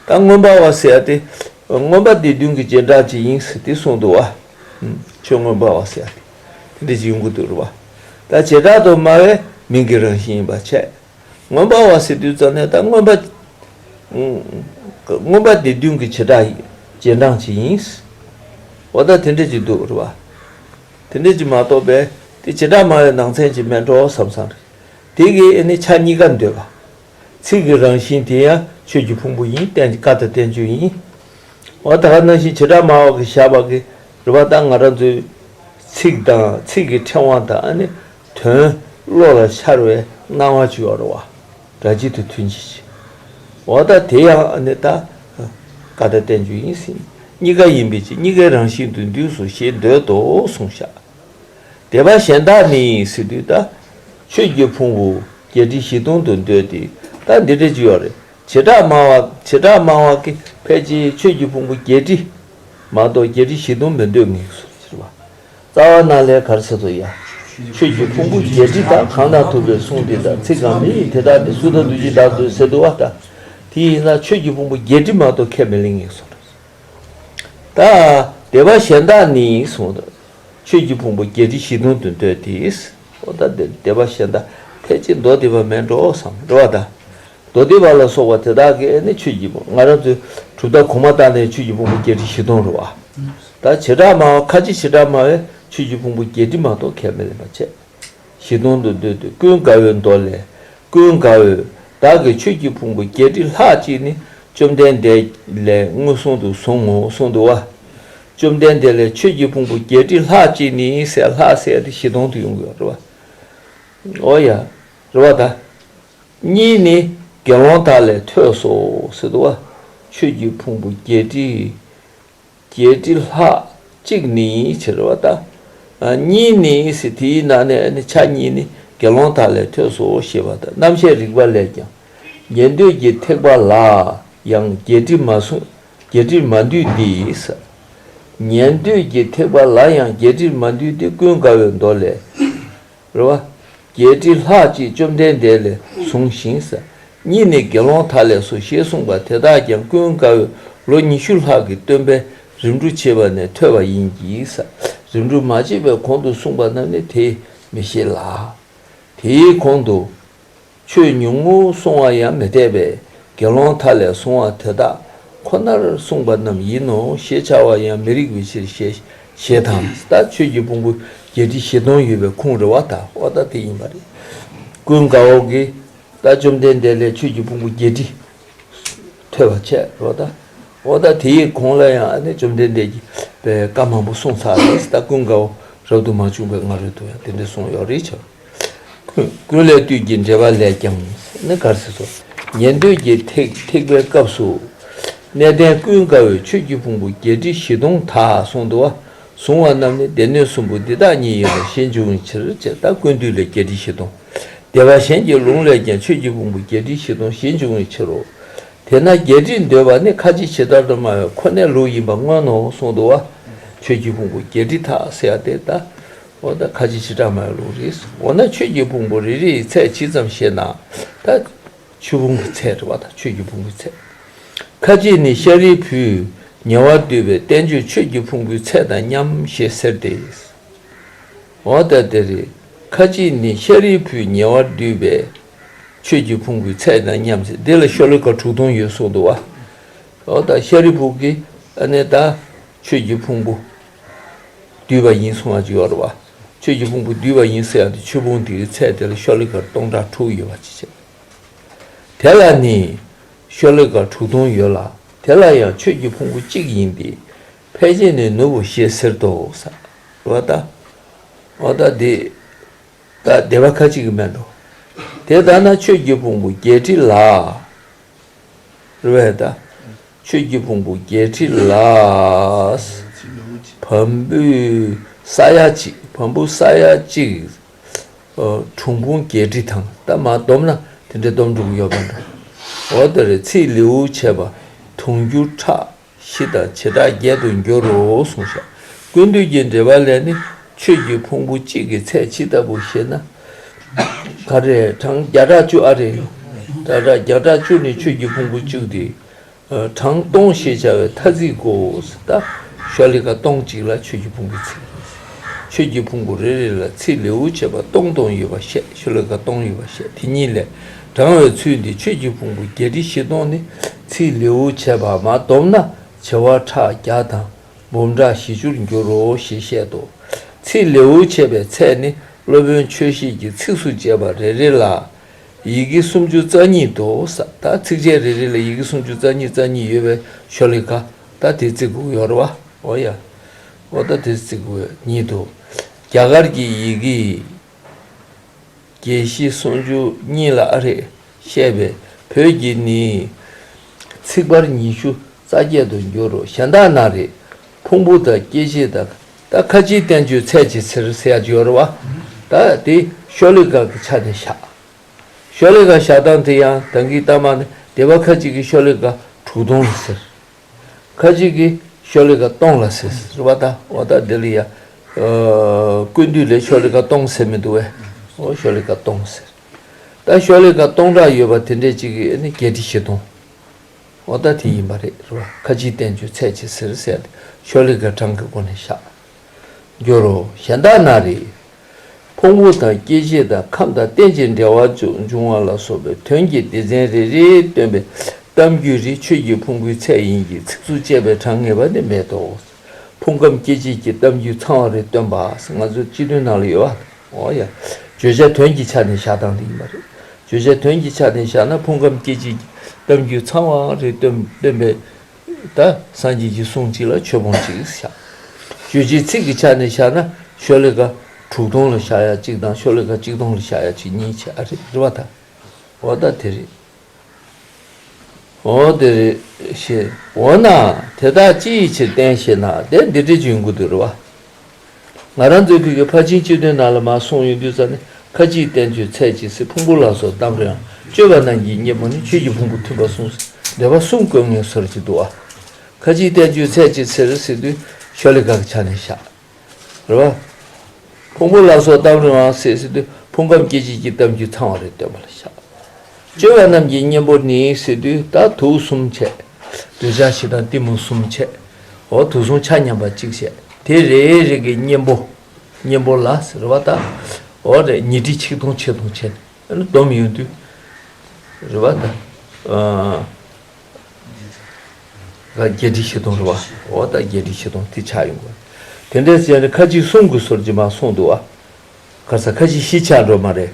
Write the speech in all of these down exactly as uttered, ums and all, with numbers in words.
ད་མངོན་པ་བ་ཟེར་ཡ་དེ། མངོན་པ་སྡེ་བདུན་གྱི་རྗེས་འབྲང་ཅིག་ཡིན་ཟེར་དེ་གསུངས་འདུག་བ། ཆོས་མངོན་པ་བ་ཟེར་ཡ་དེ། དེ་འདྲ་ཅིག་ཡོང་གི་འདུག་རེད་བ། ད་བྱེ་བྲག་ཏུ་སྨྲ་བས་མིང་གི་རང་བཞིན་ཡིན་པ་བྱས། མངོན་པ་བ་ཟེར་དུས་ཙམ་ནས་ད་མངོན་པ། མངོན་པ་སྡེ་བདུན་གྱི་བྱེ་བྲག་རྗེས་འབྲང་ཅིག་ཡིན། འོ་ད་དེ་འདྲ་ཅིག་འདུག་རེད་བ། དེ་འདྲ་ཅིག་མ་གཏོགས་པའི་དེ་བྱེ་བྲག་སྨྲ་བའི་ནང་ཚན་ཅིག་མེད་འགྲོ་བསམ་བསམ་རེད། དེ་གིས་ཨེ་ནི་ཆ་གཉིས་ཀ་འདོད་པ། ཚིག་གི་རང་བཞིན་དེ་ཡང་ཆོས་ཀྱི་ཕུང་པོ་ཡིན། བསྟན་བཀའ་དང་བསྟན་བཅོས་ཡིན། འོ་ད་ག་ནང་བཞིན་བྱེ་བྲག་སྨྲ་བ་གིས་བཞག་པ་གི་རེད་བ། ད་ང་རང་ཚོའི་ཚིག་དང་ཚིག་གི་ཕྲེང་བ་དང་ཨ་ནི་དོན་བློ་ལ་འཆར་བའི་སྣང་བ་ཅིག་ཡོད་རེད་བ། སྒྲ་གཅིག་ཏུ་ཐུན་གཅིག་ཅིག་འོ་ད་དེ་ཡང་ཨ་ནི་ད་བཀའ་དང་བསྟན་བཅོས་ཡིན་ཟིན། གཉིས་ཀ་ཡིན་པའི་ཕྱིར་གཉིས་ཀའི་རང་བཞིན་དུ་འདུས་སོ་ཞེས་འདོད་དོ་གསུངས་བཞག་སྡེ་པ་གཞན་དག་ནི་ཟེར་དུས་ད། ཆོས་ཀྱི་ཕུང་པོ་བརྒྱད་ཁྲི་བཞི་སྟོང་དུ་འདོད་དེ། ད་འདི་འདྲ་ཅིག་ཡོད་རེད། བྱེ་བྲག་སྨྲ་བ་བྱེ་བྲག་སྨྲ་བ་གིས་ཕལ་ཆེར་ཆོས་ཀྱི་ཕུང་པོ་བརྒྱད་ཁྲི་མ་གཏོགས་བརྒྱད་ཁྲི་བཞི་སྟོང་མི་འདོད་ངེས་སོ་ཟེར་བ། རྩ་བ་ནང་ལས་ག་རེ་ཟེར་དོ་ཡ། ཆོས་ཀྱི་ཕུང་པོ་བརྒྱད་ཁྲི་དག་གང་དང་འཐུན་པའི་གསུང་དེ་དག་ཚིག་གང་མི་ཡིན་དེ་དག་ནི་སུ་དང་འདུ་བྱེད་དག་ཏུ་ཟེར་འདུག་བ་ད། དེ་ཡིན་ན་ཆོས་ཀྱི་ཕུང་པོ་བརྒྱད་ཁྲི་མ་གཏོགས་ཁས་མི་ལེན་ངེས་སོ། ད་སྡེ་པ་གཞན་དག་ནི་གསུངས་དང་། ཆོས་ཀྱི་ཕུང་པོ་བརྒྱད་ཁྲི་བཞི་སྟོང་དུ་འདོད་དེ། འོ་ད་སྡེ་སྡེ་པ་གཞན་དག་ཕལ་ཆེར་མདོ་སྡེ་པ་མེད་འགྲོ་བསམ་འགྲོ་བ་ད། མདོ་སྡེ་པ་ལ་སོགས་པ་དེ་དག་གིས་ནི་ཆོས་ཀྱི་ཕུང་ང་རང་ཚོའི་གྲུབ་མཐའ་གོང་མ་ལྟར་ནས་ཆོས་ཀྱི་ཕུང་པོ་བརྒྱད་ཁྲི་བཞི་སྟོང་རེད་བ། ད་བྱེ་བྲག་སྨྲ་བ་ཁ་ཅིག་བྱེ་བྲག་སྨྲ་བས་ཆོས་ཀྱི་ཕུང་པོ་བརྒྱད་ཁྲི་མ་གཏོགས་ཁས་མི་ལེན་པ་བྱས། བཞི་སྟོང་དུ་འདོད་དེ་ཀུན་དགའ་བོའི་མདོ་ལས། ཀུན་དགའ་བོས་བདག་གིས་ཆོས་ཀྱི་ཕུང་པོ་བརྒྱད་ཁྲི་ལྷག་ཅིག་ནི་བཅོམ་ལྡན་འདས་ལས་མངོན་སུམ་དུ་བཟུང་ངོ་གསུངས་འདུག་བ། བཅོམ་ལྡན་འདས་ལས་ཆོས་ཀྱི་ཕུང་པོ་བརྒྱད་ཁྲི་ལྷག་ཅིག་ནི་ཟེར་ལྷག་ཟེར་དེ་བཞི་སྟོང་དུ་ཡོང་གི་ཡོད་རེད་བ། འོ་ཡ། རེད་བ་ད། གཉིས་ནི་དགེ་སློང་དག་ལས་ཐོས་སོ་ཟེར་འདུག་བ། ཆོས་ཀྱི་ཕུང་པོ་བརྒྱད་ཁྲི། བརྒྱད་ཁྲི་ལྷག་གཅིག་ནི་ཕྱིར་བ་ལྟ། གཉིས་ནི་ཟེར་དེའི་ནང་ནས་ནི་ཆ་གཉིས་ནི་དགེ་སློང་དག་ལས་ཐོས་སོ་ཞེས་པ་དང་རྣམ་བཤད་རིགས་པ་ལས་ཀྱང་། ཉན་ཐོས་ཀྱི་ཐེག་པ་ལ་ཡང་བརྒྱད་ཁྲི་མ་གསུངས་བརྒྱད་ཁྲི་མ་འདུས་ཏེ། ཉན་ཐོས་ཀྱི་ཐེག་པ་ལ་ཡང་བརྒྱད་ཁྲི་མ་འདུས་ཏེ་ཀུན་དགའ་བོའི་མདོ་ལས། རེད་བ། བརྒྱད་ཁྲི་ལྷག་ཅིག་བཅོམ་ལྡན་འདས་ལས་གསུངས་ཤིང་ཟེར། གཉིས་ནི་དགེ་སློང་དག་ལས་སོ་ཞེས་གསུངས་པ་དེ་དག་ཀྱང་ཀུན་དགའ་བོས་ལོ་ཉི་ཤུ་ལྷག་གི་སྟོན་པའི་རིམ་གྲོ་བྱས་པ་ནས་ཐོས་པ་ཡིན་གྱི་ཟེར། རིམ་གྲོ་མ་བྱས་པའི་གོང་དུ་གསུངས་པ་རྣམས་ནི་དེ་མི་ཤེས་ལ། དེའི་གོང་དུ། ཆོས་ཉུང་ངུ་གསུང་བ་ཡང་མི་འཐད་པས་དགེ་སློང་དག་ལས་གསུང་བ་དེ་དག་ཁོ་ནར་གསུངས་པ་རྣམས་ཡིན་ནོ་ཞེས་བྱ་བ་ཡང་མི་རིགས་པའི་ཕྱིར་ཞེས་ཞེས་དང་ད་ཆོས་ཀྱི་ཕུང་པོ་བརྒྱད་ཁྲི་བཞི་སྟོང་ཡོད་པའི་ཁུངས་རེད་བ་ད་འོ་ད་དེ་ཡིན་པ་རེད། ཀུན་དགའ་བོ་གིས་ད་བཅོམ་ལྡན་འདས་ལས་ཆོས་ཀྱི་ཕུང་པོ་བརྒྱད་ཁྲི་ཐོས་པ་བྱས་རེད་བ་ད། འོ་ད་དེའི་གོང་ལ་ཡང་ཨ་ནི་བཅོམ་ལྡན་འདས་ཀྱིས་པའི་བཀའ་མང་པོ་གསུངས་ཚར་རེད་ད་ཀུན་དགའ་བོ་རབ་ཏུ་མ་བྱུང་བའི་སྔ་རོལ་དུ་ཡང་དེ་འདྲ་གསུངས་ཡོད་རེད་ཆ། ཀུན་ལས་བཏུས་ཀྱི་འགྲེལ་པ་ལས་ཀྱང་ནི་ག་རེ་ཟེར་སོ། ཉན་ཐོས་ཀྱི་ཐེག་ཐེག་པའི་སྐབས་སུ། གནས་བརྟན་ཀུན་དགའ་བོས་ཆོས་ཀྱི་ཕུང་པོ་བརྒྱད་ཁྲི་བཞི་སྟོང་དག་གསུངས་འདུག་བ། གསུང་བ་རྣམས་ནི་སྡེ་སྣོད་གསུམ་པོ་འདི་དག་ཉིད་ཡིན་ནོ་ཞེས་འབྱུང་བའི་ཕྱིར་ཅེས་ད་ཀུན་བཏུས་ལས་བརྒྱད་ཁྲི་བཞི་སྟོང་། སྡེ་པ་གཞན་གྱི་ལུང་ལས་ཀྱང་ཆོས་ཀྱི་ཕུང་པོ་བརྒྱད་ཁྲི་བཞི་སྟོང་ཞེས་འབྱུང་བའི་ཕྱིར་རོ། དེས་ན་བརྒྱད་ཁྲི་འདོད་པ་ནི་ཁ་ཅིག་བྱེ་བྲག་ཏུ་སྨྲ་བའི་ཁོ་ནའི་ལུགས་ཡིན་པ་མངོན་ནོ་གསུངས་འདུག་བ། ཆོས་ཀྱི་ཕུང་པོ་བརྒྱད་ཁྲི་དག་ཟེར་ཡ་དེ་ད། འོ་ད་ཁ་ཅིག་བྱེ་བྲག་སྨྲ་བའི་ལུགས་རེད། འོ་ན་ཆོས་ཀྱི་ཕུང་པོ་རེ་རེ་ཡི་ཚད་ཇི་ཙམ་ཞེ་ན། ད་ཆོས་ཕུང་གི་ཚད་རེད་བ་ད་ཆོས་ཀྱི་ཕུང་པོའི་ཚད། ཁ་ཅིག་ནི་ཤཱ་རིའི་བུས་ཉེ་བར་བསྡུས་པའི་བསྟན་བཅོས་ཆོས་ཀྱི་ཕུང་པོའི་ཚད་དང་མཉམ་ཞེས་ཟེར་ཏེ། འོ་ད་དེ་རེད། ཁ་ཅིག་ནི་ཤཱ་རིའི་བུས་ཉེ་བར་བསྡུས་པའི་ཆོས་ཀྱི་ཕུང་པོའི་ཚད་དང་མཉམ་ཟེར་འདི་ལ་ཤོ་ལོ་ཀ་དྲུག་སྟོང་ཡོད་གསུངས་འདུག་བ། འོ་ད་ཤཱ་རིའི་བུ་གིས་ཨ་ནི་ད་ཆོས་ཀྱི་ཕུང་པོ་བསྡུས་པ་ཡིན་གསུང་བ་ཅིག་ཡོད་རེད་བ། ཆོས་ཀྱི་ཕུང་པོ་བསྡུས་པ་ཡིན་ཟེར་ཡ་དེ་ཆོས་ཕུང་དེའི་ཚད་དེ་ལ་ཤོ་ལོ་ཀ་སྟོང་ཕྲག་དྲུག་ཡོད་པ་ཅིག་བྱས། དེ་ལ་ནི་ཤོ་ལོ་ཀ་དྲུག་སྟོང་ཡོད་ལ་དེ་ལ་ཡང་ཆོས་ཀྱི་ཕུང་པོ་གཅིག་ཡིན་ཏེ། ཕལ་ཆེར་ནི་ནུབ་བོ་ཞེས་ཟེར་དོ་ཟེར་བ་ད། འོ་ད་འདི། ད་སྡེ་པ་ཁ་ཅིག་གི་མེད་འགྲོ། དེ་ལྟ་ན་ཆོས་ཀྱི་ཕུང་པོ་བརྒྱད་ཁྲི་ལ། རེད་བས་ད། ཆོས་ཀྱི་ཕུང་པོ་བརྒྱད་ཁྲི་ལ། བམ་པོའི་ས་ཡ་གཅིག་བམ་པོ་ས་ཡ་གཅིག་ཨ། དྲུང་ཕུང་བརྒྱད་ཁྲི་དང་ད་མར་བསྡོམས་ན་དེ་འདྲའི་བསྡོམས་འགྲོ་གི་ཡོད་པ་འདྲ། འོ་དེ་རེད་ཚིག་ལེའུ་བྱས་པ་དུང་ཕྱུར་ཕྲག་བཞི་དང་བྱེ་བྲག་བརྒྱད་དུ་འགྱུར་རོ་གསུངས་ཤག་ཀུན་བཏུས་ཀྱི་འགྲེལ་པ་ལས་ནི་ཆོས་ཀྱི་ཕུང་པོ་གཅིག་གི་ཚད་ཇི་ལྟ་བུ་ཞེ་ན། ག་རེ་གྲངས་བརྒྱ་ཕྲག་བཅུ་ཨ་རེ། བརྒྱ་ཕྲག་བརྒྱ་ཕྲག་བཅུ་ནི་ཆོས་ཀྱི་ཕུང་པོ་གཅིག་སྟེ། གྲངས་སྟོང་ཞེས་བྱ་བའི་ཐ་ཚིག་གོ། ད་ཤོ་ལོ་ཀ་སྟོང་གཅིག་ལ་ཆོས་ཀྱི་ཕུང་པོའི་ཚིག་ཆོས་ཀྱི་ཕུང་པོ་རེ་རེ་ལ་ཚིག་ལེའུར་བྱས་པ་སྟོང་སྟོང་ཡོད་པ་བཤད། ཤོ་ལོ་ཀ་སྟོང་ཡོད་པ་བཤད། དེ་ཉིད་ལས་དྲངས་པའི་ཚུལ་འདི་ཆོས་ཀྱི་ཕུང་པོ་བརྒྱད་ཁྲི་བཞི་སྟོང་ནི་ཚིག་ལེའུར་བྱས་པ་མ་བསྡོམས་ན་བྱེ་བ་ཕྲག་བརྒྱ་དང་། འབུམ་ཕྲག་བཞི་བཅུར་འགྱུར་རོ་ཞེས་བཤད་དོ། ཚིག་ལེའུར་བྱས་པའི་ཚད་ནི་སློབ་དཔོན་ཆོས་བཤེས་ཀྱིས་ཚིགས་སུ་བཅད་པ་རེ་རེ་ལ་ཡི་གེ་སུམ་ཅུ་རྩ་གཉིས་དོ། ད་ཚིགས་བཅད་རེ་རེ་ལ་ཡི་གེ་སུམ་ཅུ་རྩ་གཉིས་རྩ་གཉིས་ཡོད་པའི་ཤོ་ལོ་ཀ་ད་དེ་བརྩི་དགོས་ཡོད་རེད་བ། འོ་ཡ། འོ་ད་དེ་བརྩི་དགོས་ཉིད་དོ། རྒྱ་གར་གྱི་ཡི་གེ་བརྒྱད་བཞི་སུམ་ཅུ་གཉིས་ལ་ཨ་རེ་བཤད་པས། བོད་ཀྱི་ནི་ཚེག་བར་ཉི་ཤུ་རྩ་བརྒྱད་དུ་འགྱུར་རོ། གཞན་དག་ན་རེ། ཕུང་པོ་དང་སྐྱེ་མཆེད་དང་། ད་ཁ་ཅིག་བསྟན་བཅོས་ཚད་ཀྱི་ཚེར་ཟེར་ཡག་ཅིག་ཡོད་རེད་བ། ད་དེ་ཤོ་ལོ་ཀ་གི་ཆ་ནས་བཞག་ཤོ་ལོ་ཀ་བཞག་སྟངས་དེ་ཡང་ད་གིན་ལྟ་མ་ནི་སྡེ་པ་ཁ་ཅིག་གིས་ཤོ་ལོ་ཀ་དྲུག་སྟོང་ལ་ཟེར། ཁ་ཅིག་གིས་ཤོ་ལོ་ཀ་སྟོང་ལ་ཟེར་རེད་བ། ད་འོ་ད་འདི་ལ་ཡ། ཀུན་བཏུས་ལས་ཤོ་ལོ་ཀ་སྟོང་ཟེར་མི་འདུག་བས། འོ་ཤོ་ལོ་ཀ་སྟོང་ཟེར། ད་ཤོ་ལོ་ཀ་སྟོང་ཕྲག་ཡོད་པ་དེ་འདྲས་ཅིག་གིས་ནི་བརྒྱད་ཁྲི་བཞི་སྟོང་། འོ་ད་དེ་ཡིན་པ་རེད་རེད་བ། ཁ་ཅིག་བསྟན་བཅོས་ཚད་ཀྱི་ཚེར་ཟེར་ཏེ་ཤོ་ལོ་ཀ་གྲངས་ཀྱི་སྒོ་ནས་བཞག་འགྱུར་རོ། གཞན་དག་ན་རེ། ཕུང་པོ་དང་སྐྱེ་མཆེད་དང་ཁམས་དང་རྟེན་ཅིང་འབྲེལ་བར་འབྱུང་བ་ལ་སོགས་པའི་དོན་གྱི་སྡེ་ཚན་རེ་རེས་སྟོན་པའི་གཏམ་རྒྱུད་རིགས་ཆོས་ཀྱི་ཕུང་པོའི་ཚད་ཡིན་གྱི་ཚིགས་སུ་བཅད་པས་གྲངས་ངེས་པ་ནི་མེད་དོ། ཕུང་ཁམས་སྐྱེ་མཆེད་ཀྱི་གཏམ་རྒྱུད་ཚང་བ་རེ་སྟོན་པ། ང་ཚོ་སྤྱི་དོན་ནང་ལ་ཡོད་པ། འོ་ཡ། བརྗོད་བྱ་དོན་གྱི་ཆ་ནས་བཞག་སྟངས་དེ་ཡིན་པ་རེད། བརྗོད་བྱ་དོན་གྱི་ཆ་ནས་བཞག་ན་ཕུང་ཁམས་སྐྱེ་མཆེད་ཀྱི་གཏམ་རྒྱུད་ཚང་བ་རེ་སྟོན་སྟོན་པའི། ད་སངས་རྒྱས་ཀྱི་གསུང་གཅིག་ལ་ཆོས་ཕུང་གཅིག་བཞག་བརྗོད་བྱའི་ཚིག་གི་ཆ་ནས་བཞག་ན་ཤོ་ལོ་ཀ་དྲུག་སྟོང་ལ་བཞག་ཡ་གཅིག་དང་ཤོ་ལོ་ཀ་གཅིག་སྟོང་ལ་བཞག་ཡ་གཅིག་གཉིས་བྱས་ཨ་རེད་རེད་བ་ད། འོ་ད་དེ་རེད། འོ་དེ་རེད་ཞེས། འོ་ན་དེ་དག་ཅི་ཡི་ཕྱིར་བསྟན་ཞེ་ན། དེ་འདི་འདྲ་ཅིག་ཡོང་གི་འདུག་རེད་བ། ང་རང་ཚོའི་བོད་ཀྱི་ཕར་ཕྱིན་སྤྱི་དོན་ནང་ལ་མར་གསུངས་ཡོང་དུས་ཙ་ནས་ཁ་ཅིག་བསྟན་བཅོས་ཚད་ཀྱི་ཚེར། ཕུང་པོ་ལ་སོགས་གཏམ་རེའང་། སྤྱོད་པ་རྣམས་ཀྱི་གཉེན་པོ་ནི། ཆོས་ཀྱི་ཕུང་པོ་མཐུན་པར་གསུངས། འདོད་པ་གསུམ་བཀོད་ངེས་སོར་གྱི་འདུག་བ། ཁ་ཅིག་བསྟན་བཅོས་ཚད་ཀྱི་ཚེར་ཟེར་དུས་ཤོ་ལོ་ཀ་གི་ཆ་ནས་བཞག་རེད་བ། ཕུང་པོ་ལ་སོགས་གཏམ་རེའང་ཟེར་ཟེར་དུས་ཕུང་ཁམས་སྐྱེ་མཆེད་ཀྱི་གཏམ་རྒྱུད་ཚང་བ་རེ་སྟོན་པ་ལ་བཞག་སྤྱོད་པ་རྣམས་ཀྱི་གཉེན་པོ་ནི་ཟེར་དུས་ད་དུག་གསུམ་བྱས། འདོད་ཆགས་ཞེ་སྡང་གཏི་མུག་གསུམ་བྱས། འོ་དུག་གསུམ་ཆ་མཉམ་པ་གཅིག་བྱས། དེ་རེ་རེ་གི་གཉེན་པོ། གཉེན་པོ་ལ་ཟེར་བ་ད། འོ་རེ་ཉི་ཁྲི་ཆིག་སྟོང་ཆིག་སྟོང་བྱས་ནས་ཨ་ནི་བསྡོམས་ཡོང་དུས། རེད་བ་ད། ཨ། ད་བརྒྱད་ཁྲི་བཞི་སྟོང་རེད་བ། འོ་ད་བརྒྱད་ཁྲི་བཞི་སྟོང་དེ་ཆགས་ཡོང་གི། དེ་འདྲ་བྱས་ནས་ཁ་ཅིག་གསུམ་གྱི་སོར་གྱིས་མར་གསུངས་འདུག་བ། ག་ས་ཁ་ཅིག་བཞི་ཆགས་འགྲོ་མ་རེད།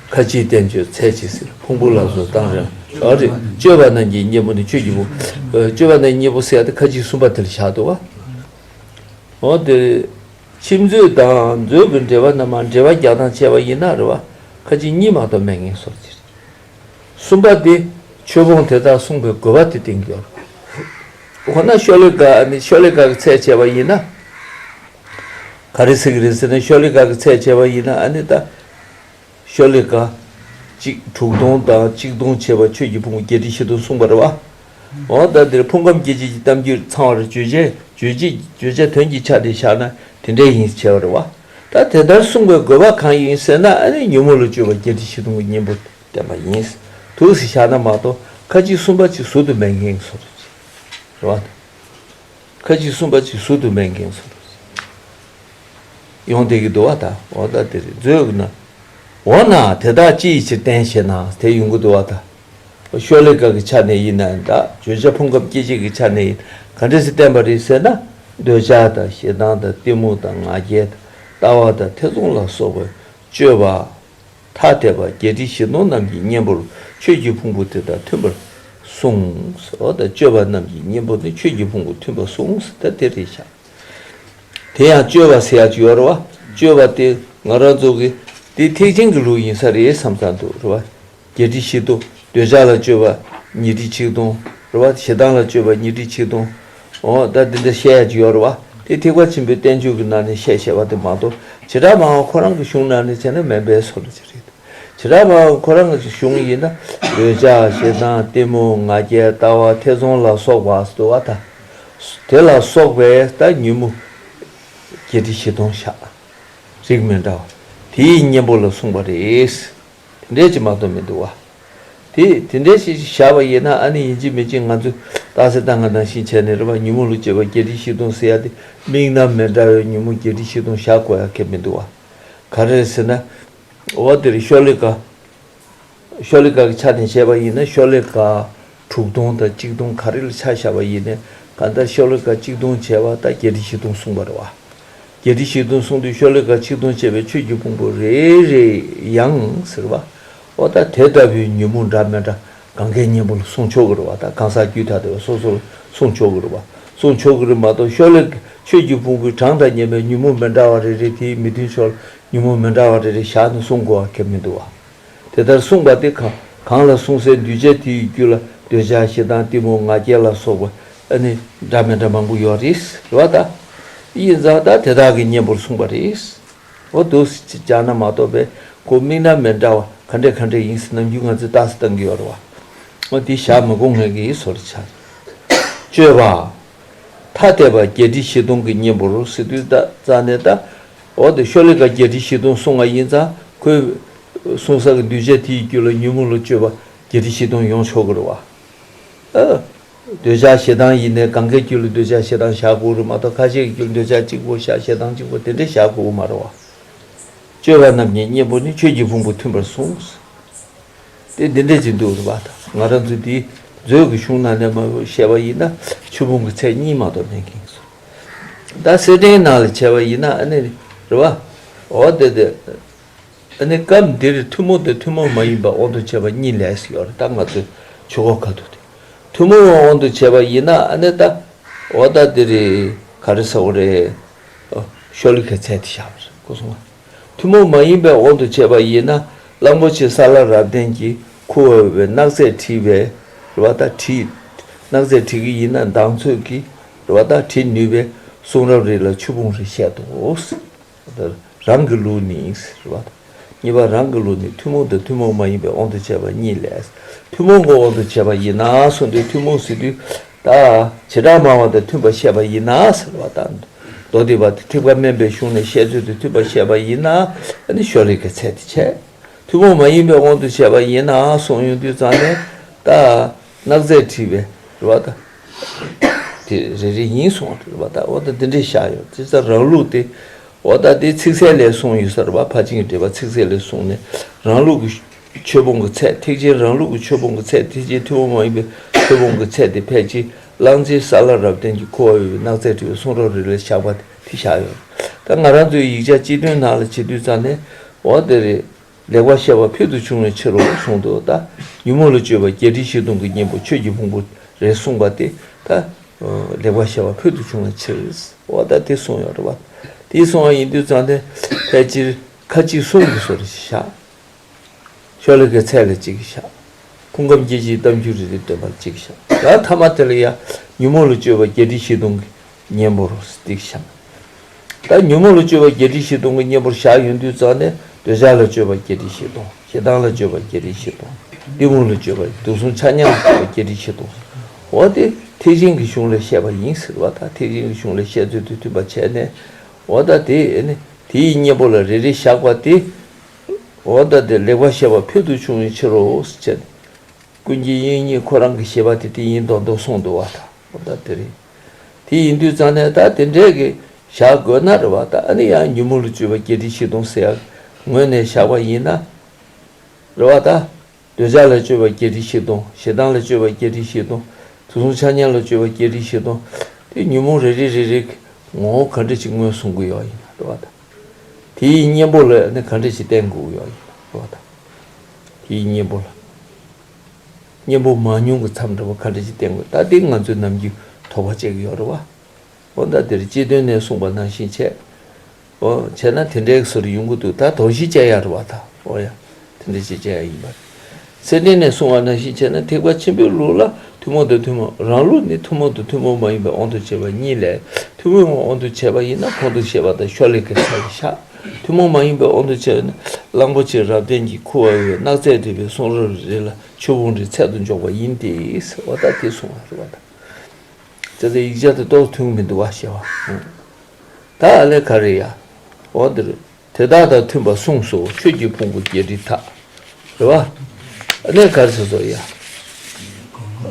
ཁ་ཅིག་བསྟན་བཅོས་ཚད་ཀྱི་ཚེར། ཕུང་པོ་ལ་སོགས་གཏམ་རེའང་། འོ་རེད། སྤྱོད་པ་རྣམས་ཀྱི་གཉེན་པོ་ནི། ཆོས་ཀྱི་ཕུང་། སྤྱོད་པ་རྣམས་ཀྱི་གཉེན་པོ་ཟེར་ཡ་དེ་ཁ་ཅིག་གསུམ་པ་དེ་ལ་བཞག་འདུག་བ། འོ་དེ། ཁྱིམ་མཛོད་དང་མཛོད་ཀྱི་འགྲེལ་པ་རྣམས་མར་འགྲེལ་པ་རྒྱག་སྟངས་བྱས་པ་ཡིན་ན་རེད་བ། ཁ་ཅིག་གཉིས་མ་གཏོགས་མེད་ངེས་སོར་གྱི་རེད། གསུམ་པ་དེ་ཆོས་ཕུང་དེ་དག་གསུངས་པའི་དགོས་པ་དེ་བསྟན་གྱི་ཡོད་རེད། འོ་ན་ཤོ་ལོ་ཀ་ནི་ཤོ་ལོ་ཀ་གི་ཚད་བྱས་པ་ཡིན་ན། ག་རེ་ཟེར་གྱི་རེད་ཟེར་ན་ཤོ་ལོ་ཀ་གི་ཚད་བྱས་པ་ཡིན་ན་ཨ་ནི་ད། ཤོ་ལོ་ཀ་གཅིག་དྲུག་སྟོང་དང་གཅིག་སྟོང་བྱས་པ་ཆོས་ཀྱི་ཕུང་པོ་བརྒྱད་ཁྲི་བཞི་སྟོང་གསུངས་པ་རེད་བ། འོ་ད་འདིར་ཕུང་ཁམས་སྐྱེ་མཆེད་ཀྱི་གཏམ་རྒྱུད་ཚང་བར་བརྗོད་བྱའི་བརྗོད་བྱའི་བརྗོད་བྱ་དོན་གྱི་ཆ་དེ་བཞག་ན་དེ་འདྲ་ཡིན་ཟེར་བ་རེད་བ། ད་དེ་ལྟར་གསུངས་པའི་དགོས་པ་གང་ཡིན་ཟེར་ན་ཨ་ནི་ཉོན་མོངས་ལ་སྤྱོད་པ་བརྒྱད་ཁྲི་བཞི་སྟོང་གི་གཉེན་པོ་བསྟན་པ་ཡིན། དུ་ཟེར་བཞག་ན་མ་གཏོགས་ཁ་ཅིག་གསུམ་པ་ཅིག་ཟུར་དུ་མེད་མཁན་སོགས་རེད་བ། ཁ་ཅིག་གསུམ་པ་ཅིག་ཟུར་དུ་མེད་མཁན་སོགས་ཡོང་བསྡད་ཀྱི་འདུག་བ་ད། འོ་ད་དེ་རེད་མཛོད་ཀྱི་ན། འོ་ན་དེ་དག་ཅི་ཡི་ཕྱིར་བསྟན་ཞེ་ན་དེ་ཡོང་གི་འདུག་བ་ད། ཤོ་ལོ་ཀ་གི་ཆ་ནས་ཡིན་ན་ད་བརྗོད་བྱ་ཕུང་ཁམས་སྐྱེ་མཆེད་ཀྱི་ཆ་ནས་ཡིན་ག་འདྲ་ཞིག་བསྟན་པ་རེད་ཟེར་ན། འདོད་ཆགས་དང་ཞེ་སྡང་དང་གཏི་མུག་དང་ང་རྒྱལ་དང་ལྟ་བ་དང་ཐེ་ཚོམ་ལ་སོགས་པའི་སྤྱོད་པ། ཐ་དད་པ་བརྒྱད་ཁྲི་བཞི་སྟོང་རྣམས་ཀྱི་གཉེན་པོར་ཆོས་ཀྱི་ཕུང་པོ་དེ་དག་མཐུན་པར་གསུངས་སོ། ད་སྤྱོད་པ་རྣམས་ཀྱི་གཉེན་པོ་ནི་ཆོས་ཀྱི་ཕུང་པོ་མཐུན་པར་གསུངས་ད་དེ་རེད་བཞག་དེ་ཡང་སྤྱོད་པ་ཟེར་ཡག་ཅིག་ཡོད་རེད་བ། སྤྱོད་པ་དེ་ང་རང་ཚོ་གི་དེ་ཐེག་ཆེན་གྱི་ལུགས་ཡིན་ས་རེད་བསམ་ས་འདུག་རེད་བ། བརྒྱད་ཁྲི་བཞི་སྟོང་། འདོད་ཆགས་ལ་སྤྱོད་པ་ཉི་ཁྲི་ཆིག་སྟོང་། རེད་བ། ཞེ་སྡང་ལ་སྤྱོད་པ་ཉི་ཁྲི་ཆིག་སྟོང་། འོ་ད་འདི་འདྲ་བཤད་ཡག་ཅིག་ཡོད་རེད་བ། དེ་ཐེག་པ་ཆེན་པོའི་བསྟན་བཅོས་ཀྱི་ནང་ནས་བཤད་བཤད་པ་དེ་མ་གཏོགས་བྱེ་བྲག་སྨྲ་བ་ཁོ་རང་གི་གཞུང་ནང་ནས་བྱས་ན་མེད་པའི་བཟོ་འདྲ་ཅིག་རེད། བྱེ་བྲག་སྨྲ་བ་ཁོ་རང་གི་གཞུང་ཡིན་ན་འདོད་ཆགས་ཞེ་སྡང་གཏི་མུག་ང་རྒྱལ་ལྟ་བ་ཐེ་ཚོམ་ལ་སོགས་པ་འདུག་བ་ད། དེ་ལ་སོགས་པའི་ད་ཉོན་མོངས་བརྒྱད་ཁྲི་བཞི་སྟོང་བཞག་རིགས་མི་འདྲ་བ་དེའི་གཉེན་པོ་ལ་གསུངས་པ་རེད། དེ་འདྲས་ཅིག་མ་གཏོགས་མི་འདུག་བ། དེ་དེ་འདྲའི་ཞིག་བཞག་པ་ཡིན་ན། ཨ་ནི་ཡིན་གཅིག་མིན་གཅིག་ང་ཚོས་རྟགས་གསལ་བཏང་ག་ནང་བཞིན་བྱས་ནས་རེད་བ། ཉོན་མོངས་ལ་སྤྱོད་པ་བརྒྱད་ཁྲི་བཞི་སྟོང་ཟེར་ཡ་དེ། དམིགས་རྣམ་མི་འདྲ་བའི་ཉོན་མོངས་བརྒྱད་ཁྲི་བཞི་སྟོང་བཞག་དགོས་ཡ་གལ་མི་འདུག་བ། ག་རེ་རེད་ཟེར་ན། འོ་དེ་རེད། ཤོ་ལོ་ཀ་ཤོ་ལོ་ཀ་གི་ཆ་ནས་བཤད་པ་ཡིན་ན། ཤོ་ལོ་ཀ་དྲུག་སྟོང་དང་གཅིག་སྟོང་ག་རེ་ལ་ཆ་བཞག་པ་ཡིན་ནའི། གང་ལྟར་ཤོ་ལོ་ཀ་གཅིག་སྟོང་བྱས་པ་ད་བརྒྱད་ཁྲི་བཞི་སྟོང་གསུངས་པ་རེད་བ། བརྒྱད་ཁྲི་བཞི་སྟོང་གསུངས་དུས། ཤོ་ལོ་ཀ་ཆིག་སྟོང་བྱས་པའི་ཆོས་ཀྱི་ཕུང་པོ་རེ་རེ་ཡང་ཟེར་བ། འོ་ད་དེ་ལྟ་བུའི་ཉོན་མོངས་འདྲ་མི་འདྲ་གང་གའི་གཉེན་པོ་ལ་གསུང་ཆོག་གི་རེད་བ། ད་གང་ཟག་རྒྱུད་ཐ་དད་པ་སོ་སོ་ལ་གསུང་ཆོག་གི་རེད་བ། གསུང་ཆོག་གི་རེད་མ་གཏོགས། ཤོ་ལོ་ཀ་ཆོས་ཀྱི་ཕུང་པོའི་གྲངས་དང་མཉམ་པའི་ཉོན་མོངས་མི་འདྲ་བ་རེ་རེ། དེའི་མི་མཐུན་ཕྱོགས་ལ་ཉོན་མོངས་མི་འདྲ་བ་རེ་རེ་བཞག་ནས་གསུང་དགོས་པ་གལ་མི་འདུག་བ། དེ་ལྟར་གསུངས་པ་དེ་གང་གང་ལ་གསུངས་སའི་གདུལ་བྱ་དེ་ཡི་རྒྱུད་ལ་འདོད་ཆགས་ཞེ་སྡང་གཏི་མུག་ང་རྒྱལ་ལ་སོགས་པ་ཨ་ནི་འདྲ་མི་འདྲ་མང་པོ་ཡོད་རེད་རེད་བ། ད་ཡིན་ཙང་ད་དེ་དག་གི་གཉེན་པོར་གསུངས་པ་རེད། འོ་འདུག་སེ་བྱས་ན་མ་གཏོགས་པའི་ཁོ་དམིགས་རྣམ་མི་འདྲ་བ་ག་འདྲ་ག་འདྲ་ཡིན་ཟེར་ནམ་རྒྱུན་ང་ཚོས་རྟགས་གསལ་བཏང་གི་ཡོད་རེད་བ། འོ་དེ་བཞག་མི་དགོས་ངེས་ཀྱི་བཟོ་འདྲ་ཆགས། སྤྱོད་པ། ཐ་དད་པ་བརྒྱད་ཁྲི་བཞི་སྟོང་གི་གཉེན་པོར་ཟེར་དུས་ད་རྩ་ནས་ད། འོ་དེ་ཤོ་ལོ་ཀ་བརྒྱད་ཁྲི་བཞི་སྟོང་གསུངས་པ་ཡིན་ཙང་། ཁོས་གསུངས་ས་གི་གདུལ་བྱ་དེ་ཡི་རྒྱུད་ལ་ཉོན་མོངས་ལ་སྤྱོད་པ་བརྒྱད་ཁྲི་བཞི་སྟོང་ཡོང་ཆོག་གི་རེད་བ། ཨ། འདོད་ཆགས་ཞེ་སྡང་ཡིན་ནའི་གང་གའི་རྒྱུད་ལ་འདོད་ཆགས་ཞེ་སྡང་བཞག་དགོས་རེད་མ་གཏོགས། ཁ་ཤས་ཀྱི་རྒྱུད་ལ་འདོད་ཆགས་གཅིག་པོ་བཞག་ཞེ་སྡང་གཅིག་པོ་དེ་འདྲ་བཞག་དགོས་མ་རེད་བ། སྤྱོད་པ་རྣམས་ཀྱི་གཉེན་པོ་ནི་ཆོས་ཀྱི་ཕུང་པོ་མཐུན་པར་གསུངས། དེ་འདི་འདྲ་ཅིག་འདུག་རེད་བ། ད་ང་རང་ཚོ་འདིའི་མཛོད་ཀྱི་གཞུང་ནང་ནས་མར་བཤད་པ་ཡིན་ན། ཆོས་ཕུང་གི་ཚད་གཉིས་མ་གཏོགས་མེད་མཁན་སོ། ད་གསེར་ཕྲེང་ནང་ལ་བྱས་པ་ཡིན་ན་ཨ་ནི་རེད་བ། འོ་དེ་དེ། ཨ་ནི་སྐབས་འདིར་ཐུན་མོང་དང་ཐུན་མོང་མ་ཡིན་པའི་དབང་དུ་བྱས་པ་གཉིས་ལས་ཟེར་ཡོད་རེད། ད་ང་ཚོའི་ཆོས་སྐོར་ཁ་ཐུག་དེ། ཐུན་མོང་བའི་དབང་དུ་བྱས་པ་ཡིན་ན་ཨ་ནི་ད། འོ་ད་འདི་རེད། ག་རེ་ཟེར་དགོས་རེད། ཨོ། ཤོ་ལོ་ཀའི་ཚད་དེ་བཞག་པ་རེད། གོ་སོང་ང་། ཐུན་མོང་མ་ཡིན་པའི་དབང་དུ་བྱས་པ་ཡིན་ན། གླང་པོ་ཆེ་ས་ལ་རབ་བརྟན་གྱི་ཁུ་བ་འོས་པའི་སྣག་རྫས་བྲིས་པའི་རེད་བ། ད་བྲིས། སྣག་རྫས་བྲི་གི་ཡིན་ན་མདངས་ཚོད་ཀྱིས་རེད་བ། ད་བྲི་ནུས་པའི་གསུང་རབ་རེ་ལ་ཆོས་ཕུང་རེ་བཤད་དོ། རང་གི་ལུགས་ནི་ཟེར་བ་དང་། གཉིས་པ་རང་གི་ལུགས་ནི་ཐུན་མོང་དང་ཐུན་མོང་མ་ཡིན་པའི་དབང་དུ་བྱས་པ་གཉིས་ལས། ཐུན་མོང་གི་དབང་དུ་བྱས་པ་ཡིན་ན་གསུངས་དུས། ཐུན་མོང་ཟེར་དུས་ད་བྱེ་བྲག་སྨྲ་བ་དང་མཐུན་པར་བཤད་པ་ཡིན་ན་ཟེར་བ་དང་། མདོ་སྡེ་པ་དང་ཐེག་པ་དམན་པའི་གཞུང་ནས་བཤད་ཚུལ་དང་མཐུན་པར་བཤད་པ་ཡིན་ན། ཨ་ནི་ཤོ་ལོ་ཀའི་ཚད་དེ་བྱས། ཐུན་མོང་མ་ཡིན་པའི་དབང་དུ་བྱས་པ་ཡིན་ན་གསུངས་ཡོང་དུས་ཙང་ནས། ད་སྣག་རྫས་བྲིས་པའི་རེད་བ་ད། དེ་རེ་རེ་ཡིན་གསུངས་རེད་བ་ད། འོ་ད་འདི་འདྲས་བཞག་ཡོད། དེ་ཚོ་རང་ལུགས་དེ། འོ་ད་དེ་ཚིག་གསལ་ལས་གསུངས་ཡོད་ས་རེད་བ། ཕར་ཕྱིན་གྱི་འགྲེལ་པ་ཚིག་གསལ་ལས་གསུངས་ནས། རང་ལུགས་ཀྱི་ཆོས་ཕུང་གི་ཚད། ཐེག་ཆེན་རང་ལུགས་ཀྱི་ཆོས་ཕུང་གི་ཚད། ཐེག་ཆེན་ཐུན་མོང་མ་ཡིན་པའི་ཆོས་ཕུང་གི་ཚད་དེ་ཕལ་ཆེར་གླང་ཆེན་ས་ལ་རབ་བརྟན་གྱི་ཁུ་བ་འོས་པའི་སྣག་རྫས་བྲིས་པའི་གསུང་རབ་རེ་ལ་བཞག་པ་དེ་བཞག་ཡོད། ད་ང་རང་ཚོའི་ཡིག་ཆ་སྤྱི་དོན་ནང་ལ་བྱེད་དུས་ཙང་ནས། འོ་དེ་རེད། ལེགས་པར་བཤད་པ་ཕུལ་དུ་བྱུང་བའི་ཕྱིར་རོ་གསུངས་འདུག་ད་ཉོན་མོངས་ལ་སྤྱོད་པ་བརྒྱད་ཁྲི་བཞི་སྟོང་གི་གཉེན་པོ་ཆོས་ཀྱི་ཕུང་པོ་རེད་གསུངས་པ་དེ། ད་ལེགས་པར་བཤད་པ་ཕུལ་དུ་བྱུང་བའི་ཕྱིར། འོ་ད་དེ་གསུངས་ཡོད་རེད་བ། དེ་གསུངས་པ་ཡིན་དུས་ཙང་ནས་ཕལ་ཆེར་ཁ་ཅིག་གསུམ་གྱི་བཟོ་འདྲ་ཞིག་བཞག་ཤོ་ལོ་ཀའི་ཚད་ལ་གཅིག་བཞག་ཕུང་ཁམས་སྐྱེ་མཆེད་གཏམ་རྒྱུད་རེ་རེ་འདོན་པ་ལ་གཅིག་བཞག་ད་མཐའ་མ་དེ་ལ་ཡང་ཉོན་མོངས་ལ་སྤྱོད་པ་བརྒྱད་ཁྲི་བཞི་སྟོང་གི་གཉེན་པོར་གཅིག་བཞག་ད་ཉོན་མོངས་ལ་སྤྱོད་པ་བརྒྱད་ཁྲི་བཞི་སྟོང་གི་གཉེན་པོར་བཞག་ཡོང་དུས་ཙང་ནས། འདོད་ཆགས་ལ་སྤྱོད་པ་བརྒྱད་ཁྲི་བཞི་སྟོང་། ཞེ་སྡང་ལ་སྤྱོད་པ་བརྒྱད་ཁྲི་བཞི་སྟོང་། གཏི་མུག་ལ་སྤྱོད་པ། དུག་གསུམ་ཆ་མཉམ་ལ་སྤྱོད་པ་བརྒྱད་ཁྲི་བཞི་སྟོང་། འོ་དེ་ཐེག་ཆེན་གྱི་གཞུང་ལས་བཤད་པ་ཡིན་ཟེར་བ་དང་། ཐེག་ཆེན་གྱི་གཞུང་ལས་བཤད་ཚུལ་དེ་མཐུན་པ་བྱས་ནས། འོ་ད་དེ་ནི་དེའི་གཉེན་པོ་ལ་རེ་རེ་བཞག་པ་དེ། འོ་ད་དེ་ལེགས་པར་བཤད་པ་ཕུལ་དུ་བྱུང་བའི་ཕྱིར་རོ་ཟེར་བྱས་ནས། ཀུན་མཁྱེན་དབྱིག་གཉེན་ཁོ་རང་གི་བཞེད་པ་དེ་དེ་ཡིན་མདོག་མདོག་གསུངས་འདུག་བ་དང་། འོ་ད་དེ་རེད། དེ་ཡིན་དུས་ཙང་ནས་ད་དེ་འདྲས་ཀྱི་བཞག་དགོས་ན་རེད་བ་ད། ཨ་ནི་ཡང་ཉོན་མོངས་ལ་སྤྱོད་པ་བརྒྱད་ཁྲི་བཞི་སྟོང་ཟེར་ཡག་ངོས་ནས་བཞག་པ་ཡིན་ན། རེད་བ་ད། འདོད་ཆགས་ལ་སྤྱོད་པ་བརྒྱད་ཁྲི་བཞི་སྟོང་། ཞེ་སྡང་ལ་སྤྱོད་པ་བརྒྱད་ཁྲི་བཞི་སྟོང་། དུག་གསུམ་ཆ་མཉམ་ལ་སྤྱོད་པ་བརྒྱད་ཁྲི་བཞི་སྟོང་། དེ་ཉོན་མོངས་རེ་རེ་རེ་རེ་གི་ངོ་བོ་ག་འདྲ་ཞིག་ངོས་བཟུང་གི་ཡོད་ཡིན་རེད་བ་ད། དེའི་གཉེན་པོ་ལ་ནི་ག་འདྲ་ཞིག་བསྟེན་དགོས་ཀྱི་ཡོད་ཡིན་རེད་བ་ད། དེའི་གཉེན་པོ་ལ། གཉེན་པོ་མང་ཉུང་གི་མཚམས་འདྲ་བོ་ག་འདྲ་ཞིག་བསྟེན་དགོས། ད་དེ་ང་ཚོས་ནམ་རྒྱུན་དོགས་པ་བྱེད་ཀྱི་ཡོད་རེད་བ། འོ་ད་དེར་སྤྱི་དོན་ནས་གསུངས་པ་ནང་བཞིན་བྱས། འོ་བྱས་ན་དེ་འདྲའི་བཟོ་འདྲ་ཡོང་གི་འདུག་ད་དོགས་གཞི་བཅད་ཡག་རེད་བ་ད། འོ་ཡ། དེ་འདྲ་ཞིག་བཅད་ཡག་ཡིན་པ་རེད། གསེར་ཕྲེང་ནས་གསུངས་པ་ནང་བཞིན་བྱས་ན། ཐེག་པ་ཆེན་པོའི་ལུགས་ལ་ཐུན་མོང་དང་ཐུན་མོང་། རང་ལུགས་ནི་ཐུན་མོང་དང་ཐུན་མོང་མ་ཡིན་པའི་དབང་དུ་བྱས་པ་གཉིས་ལས། ཐུན་མོང་བའི་དབང་དུ་བྱས་པ་ཡིན་ན་གོང་དུ་བཤད་པ་ལྟར་ཤོ་ལོ་ཀའི་ཚད་ལ་བཞག་ཐུན་མོང་མ་ཡིན་པའི་དབང་དུ་བྱས་པ་ཡིན་ན་གླང་པོ་ཆེ་རབ་བརྟན་གྱི་ཁུ་བ་འོས་པའི་སྣག་རྫས་བྲིས་པའི་གསུང་རབ་རེ་ལ་ཆོས་ཕུང་རེའི་ཚད་དུ་འཇོག་པ་ཡིན་ཏེ། འོ་ད་དེ་གསུངས་པ་རེད་བ་ད། བྱས་ཙང་ཡིག་ཆ་དེ་ཏོག་ཙམ་མཐུན་གྱི་མི་འདུག་བ་ཞེས་པ། ད་ཨ་ལས་ག་རེ་ཡ། འོ་འདིར། དེ་དག་དང་མཐུན་པར་གསུངས་སོ། ཆོས་ཀྱི་ཕུང་པོ་བརྒྱད་ཁྲི་མཐའ། རེད་བ། ཨ་ནི་ག་རེ་ཟེར་སོ་ཡ།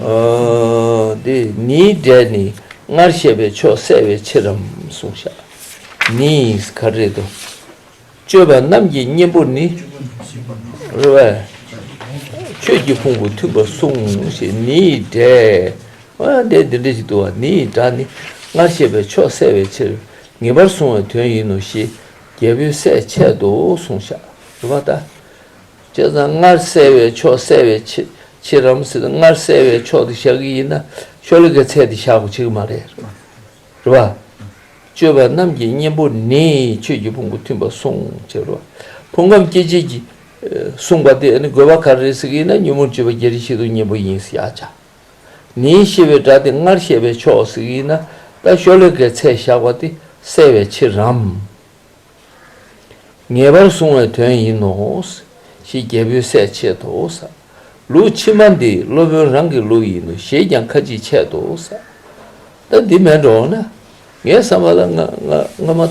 ཨ་འདི་ནིའི་སྒྲས་ནི་སྔར་བཤད་པའི་ཕྱོགས་བསལ་བའི་ཕྱིར་རམ་གསུངས་ཤག་ནིས་ག་རེ་དོ། སྤྱོད་པ་རྣམས་ཀྱི་གཉེན་པོ་ནི། རེད་བས། ཆོས་ཀྱི་ཕུང་པོ་མཐུན་པར་གསུངས་ཞེས་ནིའི་སྒྲས། ཨ་འདི་འདི་འདྲ་ཞིག་འདུག་བ། ནིའི་སྒྲ་ནི་སྔར་བཤད་པའི་ཕྱོགས་བསལ་བའི་ཕྱིར། ངེས་པར་གཟུང་བའི་དོན་ཡིན་ནོ་ཞེས་རྒྱལ་པོས་གསལ་འཆད་དོ་གསུངས་ཤག་རེད་བ་ད། བྱས་ཙང་སྔར་བསལ་བའི་ཕྱོགས་བསལ་བའི་ཕྱི་ཕྱིར་རམ་ཟེར། སྔར་བསལ་བའི་ཕྱོགས་དེ་བཞག་གི་ཡིན་ན་ཤོ་ལོ་ཀའི་ཚད་དེ་བཞག་དགོས་ཆེ་གི་མ་རེད། རེད་བ། སྤྱོད་པ་རྣམས་ཀྱི་གཉེན་པོ་ནི་ཆོས་ཀྱི་ཕུང་པོ་མཐུན་པར་གསུངས་ཅེས་རེད་བ། ཕུང་ཁམས་སྐྱེ་མཆེད་ཀྱིས་གསུངས་པ་དེ་ནི་དགོས་པ་ག་རེ་རེད་ཟེར་གི་ཡིན་ན་ཉོན་མོངས་སྤྱོད་པ་བརྒྱད་ཁྲི་བཞི་སྟོང་གཉེན་པོ་ཡིན་ཟེར་ཡག་ཆ། ནི་ཞེས་པའི་སྒྲ་དེ་སྔར་བཤད་པའི་ཕྱོགས་ཟེར་གི་ཡིན་ན་ད་ཤོ་ལོ་ཀའི་ཚད་བཞག་པ་དེ་བསལ་བའི་ཕྱིར་རམ། ངེས་པར་གཟུང་བའི་དོན་ཡིན་ནོ། ཞེས་རྒྱལ་པོས་གསལ་བྱེད་དོ། ལུགས་ཕྱི་མ་འདི་སློབ་དཔོན་རང་གི་ལུགས་ཡིན་ནོ་ཞེས་ཀྱང་ཁ་ཅིག་འཆད་དོ། ད་འདི་མེད་འགྲོ་ན། ངའི་བསམ་པ་ལ་ང་ང་ང་མ་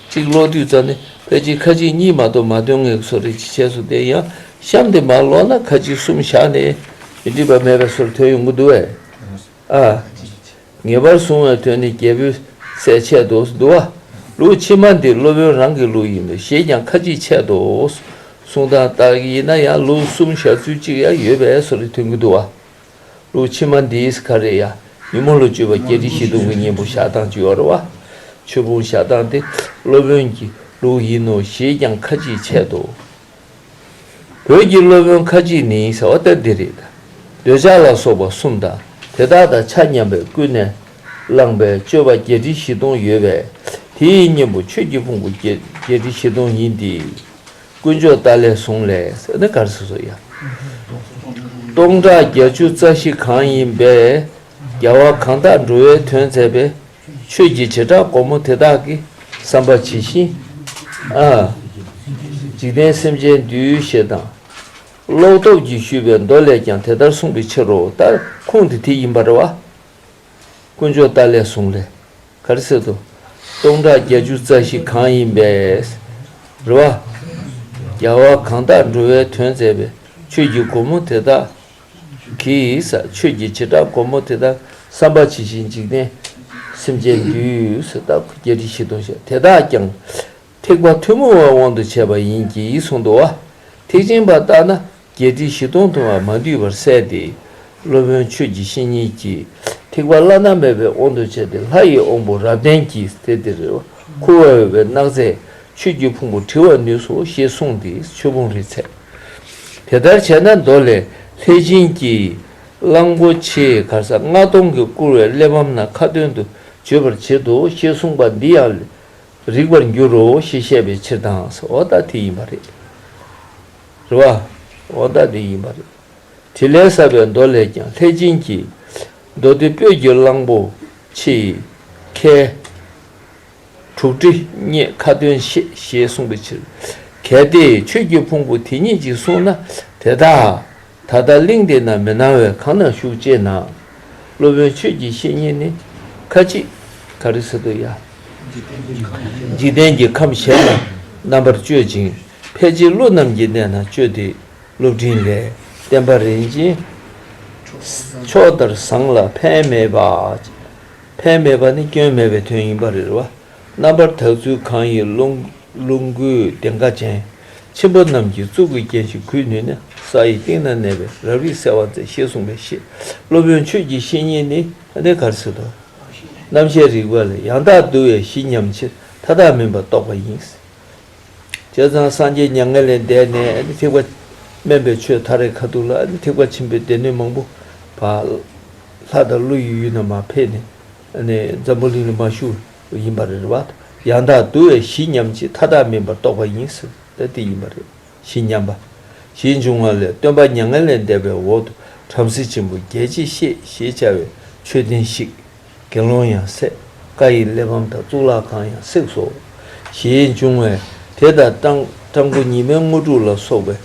གཅིག་ཀློག་དུས་ཙམ་ནས་ཕལ་ཆེར་ཁ་ཅིག་གཉིས་མ་གཏོགས་མ་འདོན་ངེས་བཟོ་རེ་ཅིག་བྱས་སོང་། དེ་ཡང་གཤམ་དེ་མར་ཀློག་ན་ཁ་ཅིག་གསུམ་བཞག་ནས་མི་འགྲིག་པ་མེད་པའི་བཟོ་འདྲ་ཐོན་ཡོང་གི་འདུག་བས། ཨ། ངེས་པར་གཟུང་བའི་དོན་ནི་རྒྱལ་པོས་གསལ་འཆད་དོ་འདུག་བ། ལུགས་ཕྱི་མ་འདི་སློབ་དཔོན་རང་གི་ལུགས་ཡིན་ནོ་ཞེས་ཀྱང་ཁ་ཅིག་འཆད་དོ། གསུང་སྟངས་ལྟར་ཡིན་ན་ཡང་ལུགས་གསུམ་བཞག་ཚུལ་གཅིག་ཡང་ཡོད་པའི་བཟོ་འདྲ་ཐོན་གྱི་འདུག་བ། ལུགས་ཕྱི་མ་འདིས་ག་རེ་ཡ། ཉོན་མོངས་ལ་སྤྱོད་པ་བརྒྱད་ཁྲི་བཞི་སྟོང་གི་གཉེན་པོ་བཞག་སྟངས་ཅིག་ཡོད་རེད་བ། ཆོས་ཕུང་བཞག་སྟངས་དེ་སློབ་དཔོན་གྱི་ལུགས་ཡིན་ནོ་ཞེས་ཀྱང་ཁ་ཅིག་འཆད་དོ། བོད་ཀྱི་སློབ་དཔོན་ཁ་ཅིག་ནི་ཟེར་བ་ལྟར་འདི་རེད། འདོད་ཆགས་ལ་སོགས་པ་གསུམ་དང་དེ་དག་དང་ཆ་མཉམ་པའི་ཀུན་ནས་བསླངས་པའི་སྤྱོད་པ་བརྒྱད་ཁྲི་བཞི་སྟོང་ཡོད་པས་དེའི་གཉེན་པོ་ཆོས་ཀྱི་ཕུང་པོ་བརྒྱད་བརྒྱད་ཁྲི་བཞི་སྟོང་ཡིན་ཏེ། དཀོན་མཆོག་ལྟ་ལས་བཟུང་ལས་ཟེར་ནི་ག་རེ་ཟེར་སོ་ཡ། སྟོང་ཕྲག་བརྒྱད་ཅུ་རྩ་བཞི་གང་ཡིན་པས། རྒྱལ་བ་གང་དག་འགྲོ་བའི་དོན་མཛད་པའི། ཆོས་ཀྱི་བྱེ་བྲག་སྒོ་མོ་དེ་དག་གི་བསམ་པ་ཇི་བཞིན། ཨ། འཇིག་རྟེན་སེམས་ཅན་འདུལ་ཞེས་དང་། ཀློག་སྟོབས་ཀྱིས་ཞུས་པའི་མདོ་ལས་ཀྱང་དེ་ལྟར་གསུངས་པའི་ཕྱིར་རོ། ད་ཁུངས་དེ་དེ་ཡིན་པ་རེད་བ། དཀོན་མཆོག་ལྟ་ལས་བཟུང་ལས། ག་རེ་ཟེར་དོ། སྟོང་ཕྲག་བརྒྱད་ཅུ་རྩ་བཞི་གང་ཡིན་པས། རེད་བ། རྒྱལ་བ་གང་དག་འགྲོ་བའི་དོན་མཛད་པའི་ཆོས་ཀྱི་སྒོ་མོ་དེ་དག་གིས་ཆོས་ཀྱི་བྱེ་བྲག་སྒོ་མོ་དེ་དག་བསམ་པ་ཇི་བཞིན་འཇིག་རྟེན་སེམས་ཅན་འདུལ་ཟེར་ད་བརྒྱད་ཁྲི་བཞི་སྟོང་ཞེས་དེ་དག་ཀྱང་། ཐེག་པ་ཐུན་མོང་བའི་དབང་དུ་བྱས་པ་ཡིན་གྱི་གསུངས་འདུག་བ། ཐེག་ཆེན་པ་ལྟར་ན་བརྒྱད་ཁྲི་བཞི་སྟོང་དུ་མ་མ་འདུས་པར་གསལ་ཏེ། སློབ་དཔོན་ཆོས་ཀྱི་བཤེས་གཉེན་གྱིས་ཐེག་པ་བླ་ན་མེད་པའི་དབང་དུ་བྱས་ཏེ་ལྷ་ཡི་དབང་པོ་རབ་བརྟན་གྱིས་དེ་དེར་འཁོར་བ་འོད་པའི་སྣང་མཛད་ཆོས་ཀྱི་ཕུང་པོ་བྲི་བར་ནུས་སོ་ཞེས་གསུངས་ཏེ་ཆོས་ཕུང་རིས་མཛད། དེ་ལྟར་བྱས་ན་མདོ་ལས་ལྷས་བྱིན་གྱིས་གླང་པོ་ཆེ་གར་ས་ལྔ་སྟོང་གིས་བསྐོར་བའི་གླེགས་བམ་ན་ཁ་ཏོན་དུ་བརྗོད་པར་བྱེད་དོ་ཞེས་གསུངས་པ་འདི་ཡང་། རིག་པར་འགྱུར་རོ་ཞེས་བཤད་པའི་ཕྱིར་དང་། འོ་ད་དེ་ཡིན་པ་རེད། རེད་བ། འོ་ད་དེ་ཡིན་པ་རེད། དྲིས་ལན་གསར་པའི་མདོ་ལས་ཀྱང་ལྷས་བྱིན་གྱིས་མདོ་སྡེ་སྤོས་ཀྱི་གླང་པོ་ཆེ་ཡི་ཁལ་དྲུག་ཁྲི་སྙེད་ཁ་ཏོན་བཤད་ཞེས་གསུངས་པའི་ཕྱིར། གལ་ཏེ་ཆོས་ཀྱི་ཕུང་པོ་དེ་ཉིད་ཅིག་གསུངས་ན་དེ་དག་ད་ལྟ་གླིང་འདི་ན་མི་སྣང་བས་གང་ན་བཞུགས་ཅེ་ན། སློབ་དཔོན་ཆོས་ཀྱི་བཤེས་གཉེན་ནི་ཁ་ཅིག་ག་རེ་ཟེར་དུ་ཡ། འཇིག་རྟེན་གྱི་ཁམས་གཞན་ན་རྣམ་པར་སྤྱོད་ཅིང་ཕལ་ཆེར་ཀླུ་རྣམས་ཀྱི་གནས་ན་སྤྱོད་དེ་སློབ་འབྲིང་ལས་བསྟན་པ་རིན་ཆེན་མཆོག་ལྟར་བཟང་ལ་ཕན་མེད་པ། ཕན་མེད་པ་ནི་སྐྱོན་མེད་པའི་དོན་ཡིན་པ་རེད་བ། རྣམ་པར་དག་ཚུལ་གང་ཡིན་རླུང་རླུང་རྒོད་གདེངས་ཀ་ཅན། ཆེན་པོ་རྣམས་ཀྱི་གཙུག་གི་རྒྱན་ཞིག་གུས་ནུས་ན་ས་ཡི་གཏིང་ན་གནས་པའི་རབ་རིབ་སེལ་བ་མཛད་ཞེས་གསུངས་པའི་ཕྱིར། སློབ་དཔོན་ཆོས་ཀྱི་བཤེས་གཉེན་ནི་ཨ་ནི་ག་རེ་ཟེར་དོ། རྣམ་བཤད་རིགས་པ་ལས་ཡང་དག་འདུལ་བའི་གཞི་ཉམས་ཕྱིར་མཐའ་དག་མིན་པར་རྟོགས་པ་ཡིན། བྱས་ཙང་སངས་རྒྱས་མྱ་ངན་ལས་འདས་ནས་ཨ་ནི་ཐེག་པ་དམན་པའི་ཆོས་མཐར་རེག་ཁ་ཐུག་ལ་ཨ་ནི་ཐེག་པ་ཆེན་པོའི་སྡེ་སྣོད་མང་པོ་བ། ལྷ་དང་ཀླུ་ཡི་ཡུལ་ན་མར་ཕེབས་ནས་ཨ་ནི་འཛམ་བུ་གླིང་ལ་མར་བཞུགས་ཡིན་པ་རེད་བ། ཡང་དག་འདུལ་བའི་གཞི་ཉམས་ཕྱིར་མཐའ་དག་མིན་པར་རྟོགས་པ་ཡིན་ཟེར་ད་དེ་ཡིན་པ་རེད། གཞི་ཉམས་པ། གཞི་འབྱུང་བ་ལས་སྟོན་པ་མྱ་ངན་ལས་འདས་པའི་འོག་ཏུ་བྲམ་ཟེ་ཆེན་པོ་བརྒྱད་ཅུ་ཤེས་ཞེས་བྱ་བའི་མཆོད་རྟེན་བཤིག་དགེ་སློང་ཡང་བསད། བཀའ་ཡི་གླེགས་བམ་དང་གཙུག་ལག་ཁང་ཡང་བསྲེགས་སོ། ཞེས་འབྱུང་བས་དེ་དང་སྤྲང་སྤྲང་པོ་ཉི་མའི་དངོས་གྲུབ་ལ་སོགས་པའི་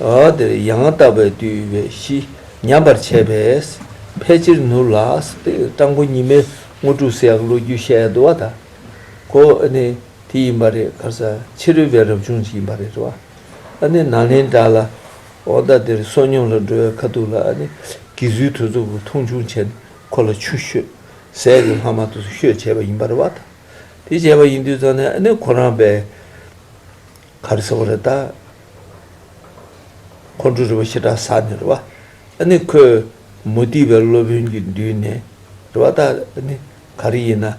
ཨ་དེར་ཡང་དག་པར་འདུལ་བའི་གཞི་ཉམས་པར་བྱས་པས་ཕལ་ཆེར་ནུབ་ལ། སྤྲང་པོ་ཉི་མའི་དངོས་གྲུབ་ཟེར་ཡག་ལོ་རྒྱུས་བཤད་ཡག་འདུག་བ་ད། ཁོ་ཨ་ནི་དེ་ཡིན་པ་རེད། ག་རེ་ཟ་ཕྱི་རོལ་པའི་རབ་བྱུང་ཅིག་ཡིན་པ་རེད་རེད་བ། ཨ་ནི་ནཱ་ལེནྡྲ་ལ། འོ་ད་དེར་བསོད་སྙོམས་ལ་འགྲོ་བའི་ཁ་ཐུག་ལ་ཨ་ནི་དགེ་ཚུལ་དེ་ཚོ་གི་མཐོང་ཆུང་བྱས་ནས་ཁོ་ལ་ཆུ་བཤོས། ཟས་ཀྱི་ལྷག་མ་དེ་ཚོ་བཤོས་བྱས་པ་ཡིན་པ་རེད་བ་ད། དེ་བྱས་པ་ཡིན་དུས་ཙང་ནས་ཨ་ནི་ཁོ་རང་པས་ག་རེ་ཟེར་བ་རེད་ད། ཁོང་ཁྲོ་རུ་བ་ཞེ་དྲག་ཟ་ནས་རེད་བ། ཨ་ནི་ཁོས་མུ་སྟེགས་པའི་སློབ་དཔོན་གྱི་མདུན་ནས་རེད་བ་ད། ཨ་ནི་ག་རེ་ཡིན་ན།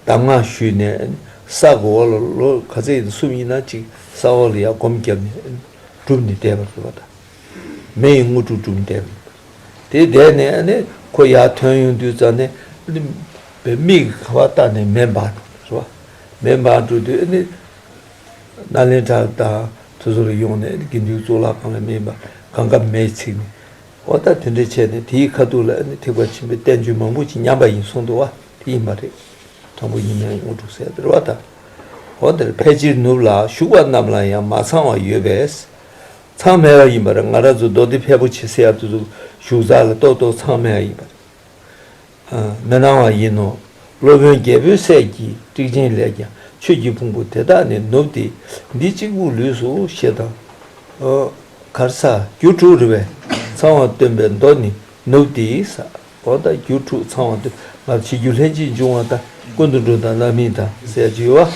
གདམས་ངག་ཞུས་ནས་ས་གི་འོག་ལ་ལོ་ག་ཚོད་ཡིན་གསུམ་ཡིན་ན་ཅིག་ས་འོག་ལ་ཡར་སྒོམ་བརྒྱབ་ནས་གྲུབ་ནས་བསྡད་པ་རེད་བ་ད། མེ་ཡི་དངོས་གྲུབ་གྲུབ་ནས་བསྡད་པ་རེད། དེ་བསྡད་ནས་ཨ་ནི་ཁོ་ཡར་ཐོན་ཡོང་དུས་ཙང་ནས་ཨ་ནི་མིག་གི་ཁ་བ་བལྟས་ནས་མེ་འབར་འགྲོ་རེད་བ། མེ་འབར་འགྲོ་དུས་ཨ་ནི་ནཱ་ལེནྡྲ་དང་དེ་ཚོ་ལ་ཡོང་ནས་དགེ་འདུན་གཙུག་ལག་ཁང་ལ་མེ་འབར་གང་ག་མེ་ཚིག་ནས། འོ་ད་དེ་འདྲ་བྱས་ནས་དེའི་ཁ་ཐུག་ལ་ཨ་ནི་ཐེག་པ་ཆེན་པོའི་བསྟན་བཅོས་མང་པོ་ཅིག་ཉམས་པ་ཡིན་གསུངས་འདུག་བ། དེ་ཡིན་པ་རེད། དང་པོ་ཉི་མའི་དངོས་གྲུབ་ཟེར་དེ་རེད་བ་ད། འོ་དེར་ཕལ་ཆེར་ནུབ་ལ་བཞུགས་པ་རྣམས་ལ་ཡང་མ་ཚང་བ་ཡོད་པས། ཚང་མེད་པ་ཡིན་པར་ང་རང་ཚོ་མདོ་སྡེ་ཕལ་པོ་ཆེ་ཟེར་ཡ་དེ་ཚོ་བཞུགས་ས་ལ་ཏོག་ཏོག་ཚང་མེད་པ་ཡིན་པ་རེད། མི་སྣང་བ་ཡིན་ནོ། སློབ་དཔོན་རྒྱལ་པོའི་སྲས་ཀྱིས་ཊཱིཀ་ཆེན་ལས་ཀྱང་ཆོས་ཀྱི་ཕུང་པོ་དེ་དག་ནི་ནུབ་སྟེ། འདི་གཅིག་པུ་ལུས་སོ་ཞེས་དང་། གར་ས་རྒྱུ་དྲུག་རེད་པས། ཚང་བ་སྟོན་པའི་མདོ་ནི་ནུབ་སྟེ་ས། འོ་ད་རྒྱུ་དྲུག་ཚང་བ་སྟོན་ང་བྱེད་རྒྱུ་ལྷན་ཅིག་འབྱུང་བ་དང་ཀུན་ཏུ་འགྲོ་དང་རྣམ་སྨིན་དང་ཟེར་གྱི་ཡོད་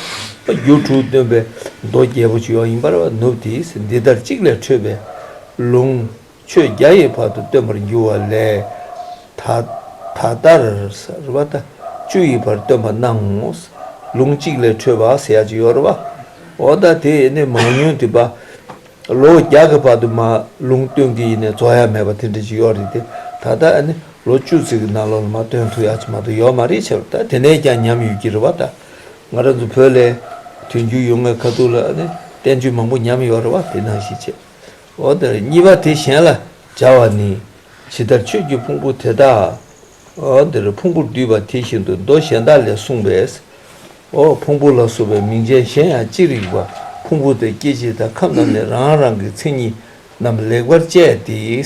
བ། རྒྱུ་དྲུག་སྟོན་པའི་མདོ་རྒྱས་པོ་ཅིག་ཡོད་ཡིན་པར་བ་ནུབ་སྟེ་ས། འདི་ལྟར་གཅིག་ལས་འཕྲོས་པའི་ལུང་ཆོས་བརྒྱ་ཡི་བར་དུ་སྟོན་པར་འགྱུར་བ་ལས། ད་ད་ལྟར་ཟེར་བ་ད་བཅུ་ཡི་བར་སྟོན་པ་སྣང་ངོ་། ལུང་གཅིག་ལས་འཕྲོས་པ་ཟེར་ཡ་ཅིག་ཡོད་རེད་བ། འོ་ད་དེ་ནི་མང་ཉུང་དེ་པ། ལོ་བརྒྱ་གི་བར་དུ་མ་ལུང་སྟོན་གྱི་ཡིན་ནས་རྫོགས་ཡ་མེད་པ་དེ་འདྲ་ཅིག་ཡོད་རེད་དེ། ད་ལྟ་ཨ་ནི་ལོ་བཅུ་ཙམ་གྱི་ནང་ལོགས་ལ་མ་སྟོན་ཐུབ་ཡ་ཅིག་མ་གཏོགས་ཡོད་མ་རེད་བྱས་པ། ད་དེ་ནས་ཀྱང་ཉམས་ཡོད་ཀྱི་རེད་བ་ད། ང་རང་ཚོ་བོད་ལ་དུས་འགྱུར་ཡོང་བའི་ཁ་ཐུག་ལ་ཨ་ནི་བསྟན་བཅོས་མང་པོ་ཉམས་ཡོད་རེད་བ། དེ་ནང་བཞིན་བྱས། འོ་དེར་གཉིས་པ་དེ་གཞན་ལ་སྦྱར་བ་ནི། ཇི་ལྟར་ཆོས་ཀྱི་ཕུང་པོ་དེ་དག་འོ་དེར་ཕུང་པོར་བསྡུས་པ་དེ་བཞིན་དུ་མདོ་གཞན་དག་ལས་གསུངས་པས། འོ་ཕུང་པོ་ལ་སོགས་པའི་མིང་ཅན་གཞན་ཡང་ཅི་རིགས་པ་ཕུང་པོ་དང་སྐྱེ་མཆེད་དང་ཁམས་རྣམས་ནི་རང་རང་གི་མཚན་ཉིད་རྣམས་ལེགས་པར་དཔྱད་དེ།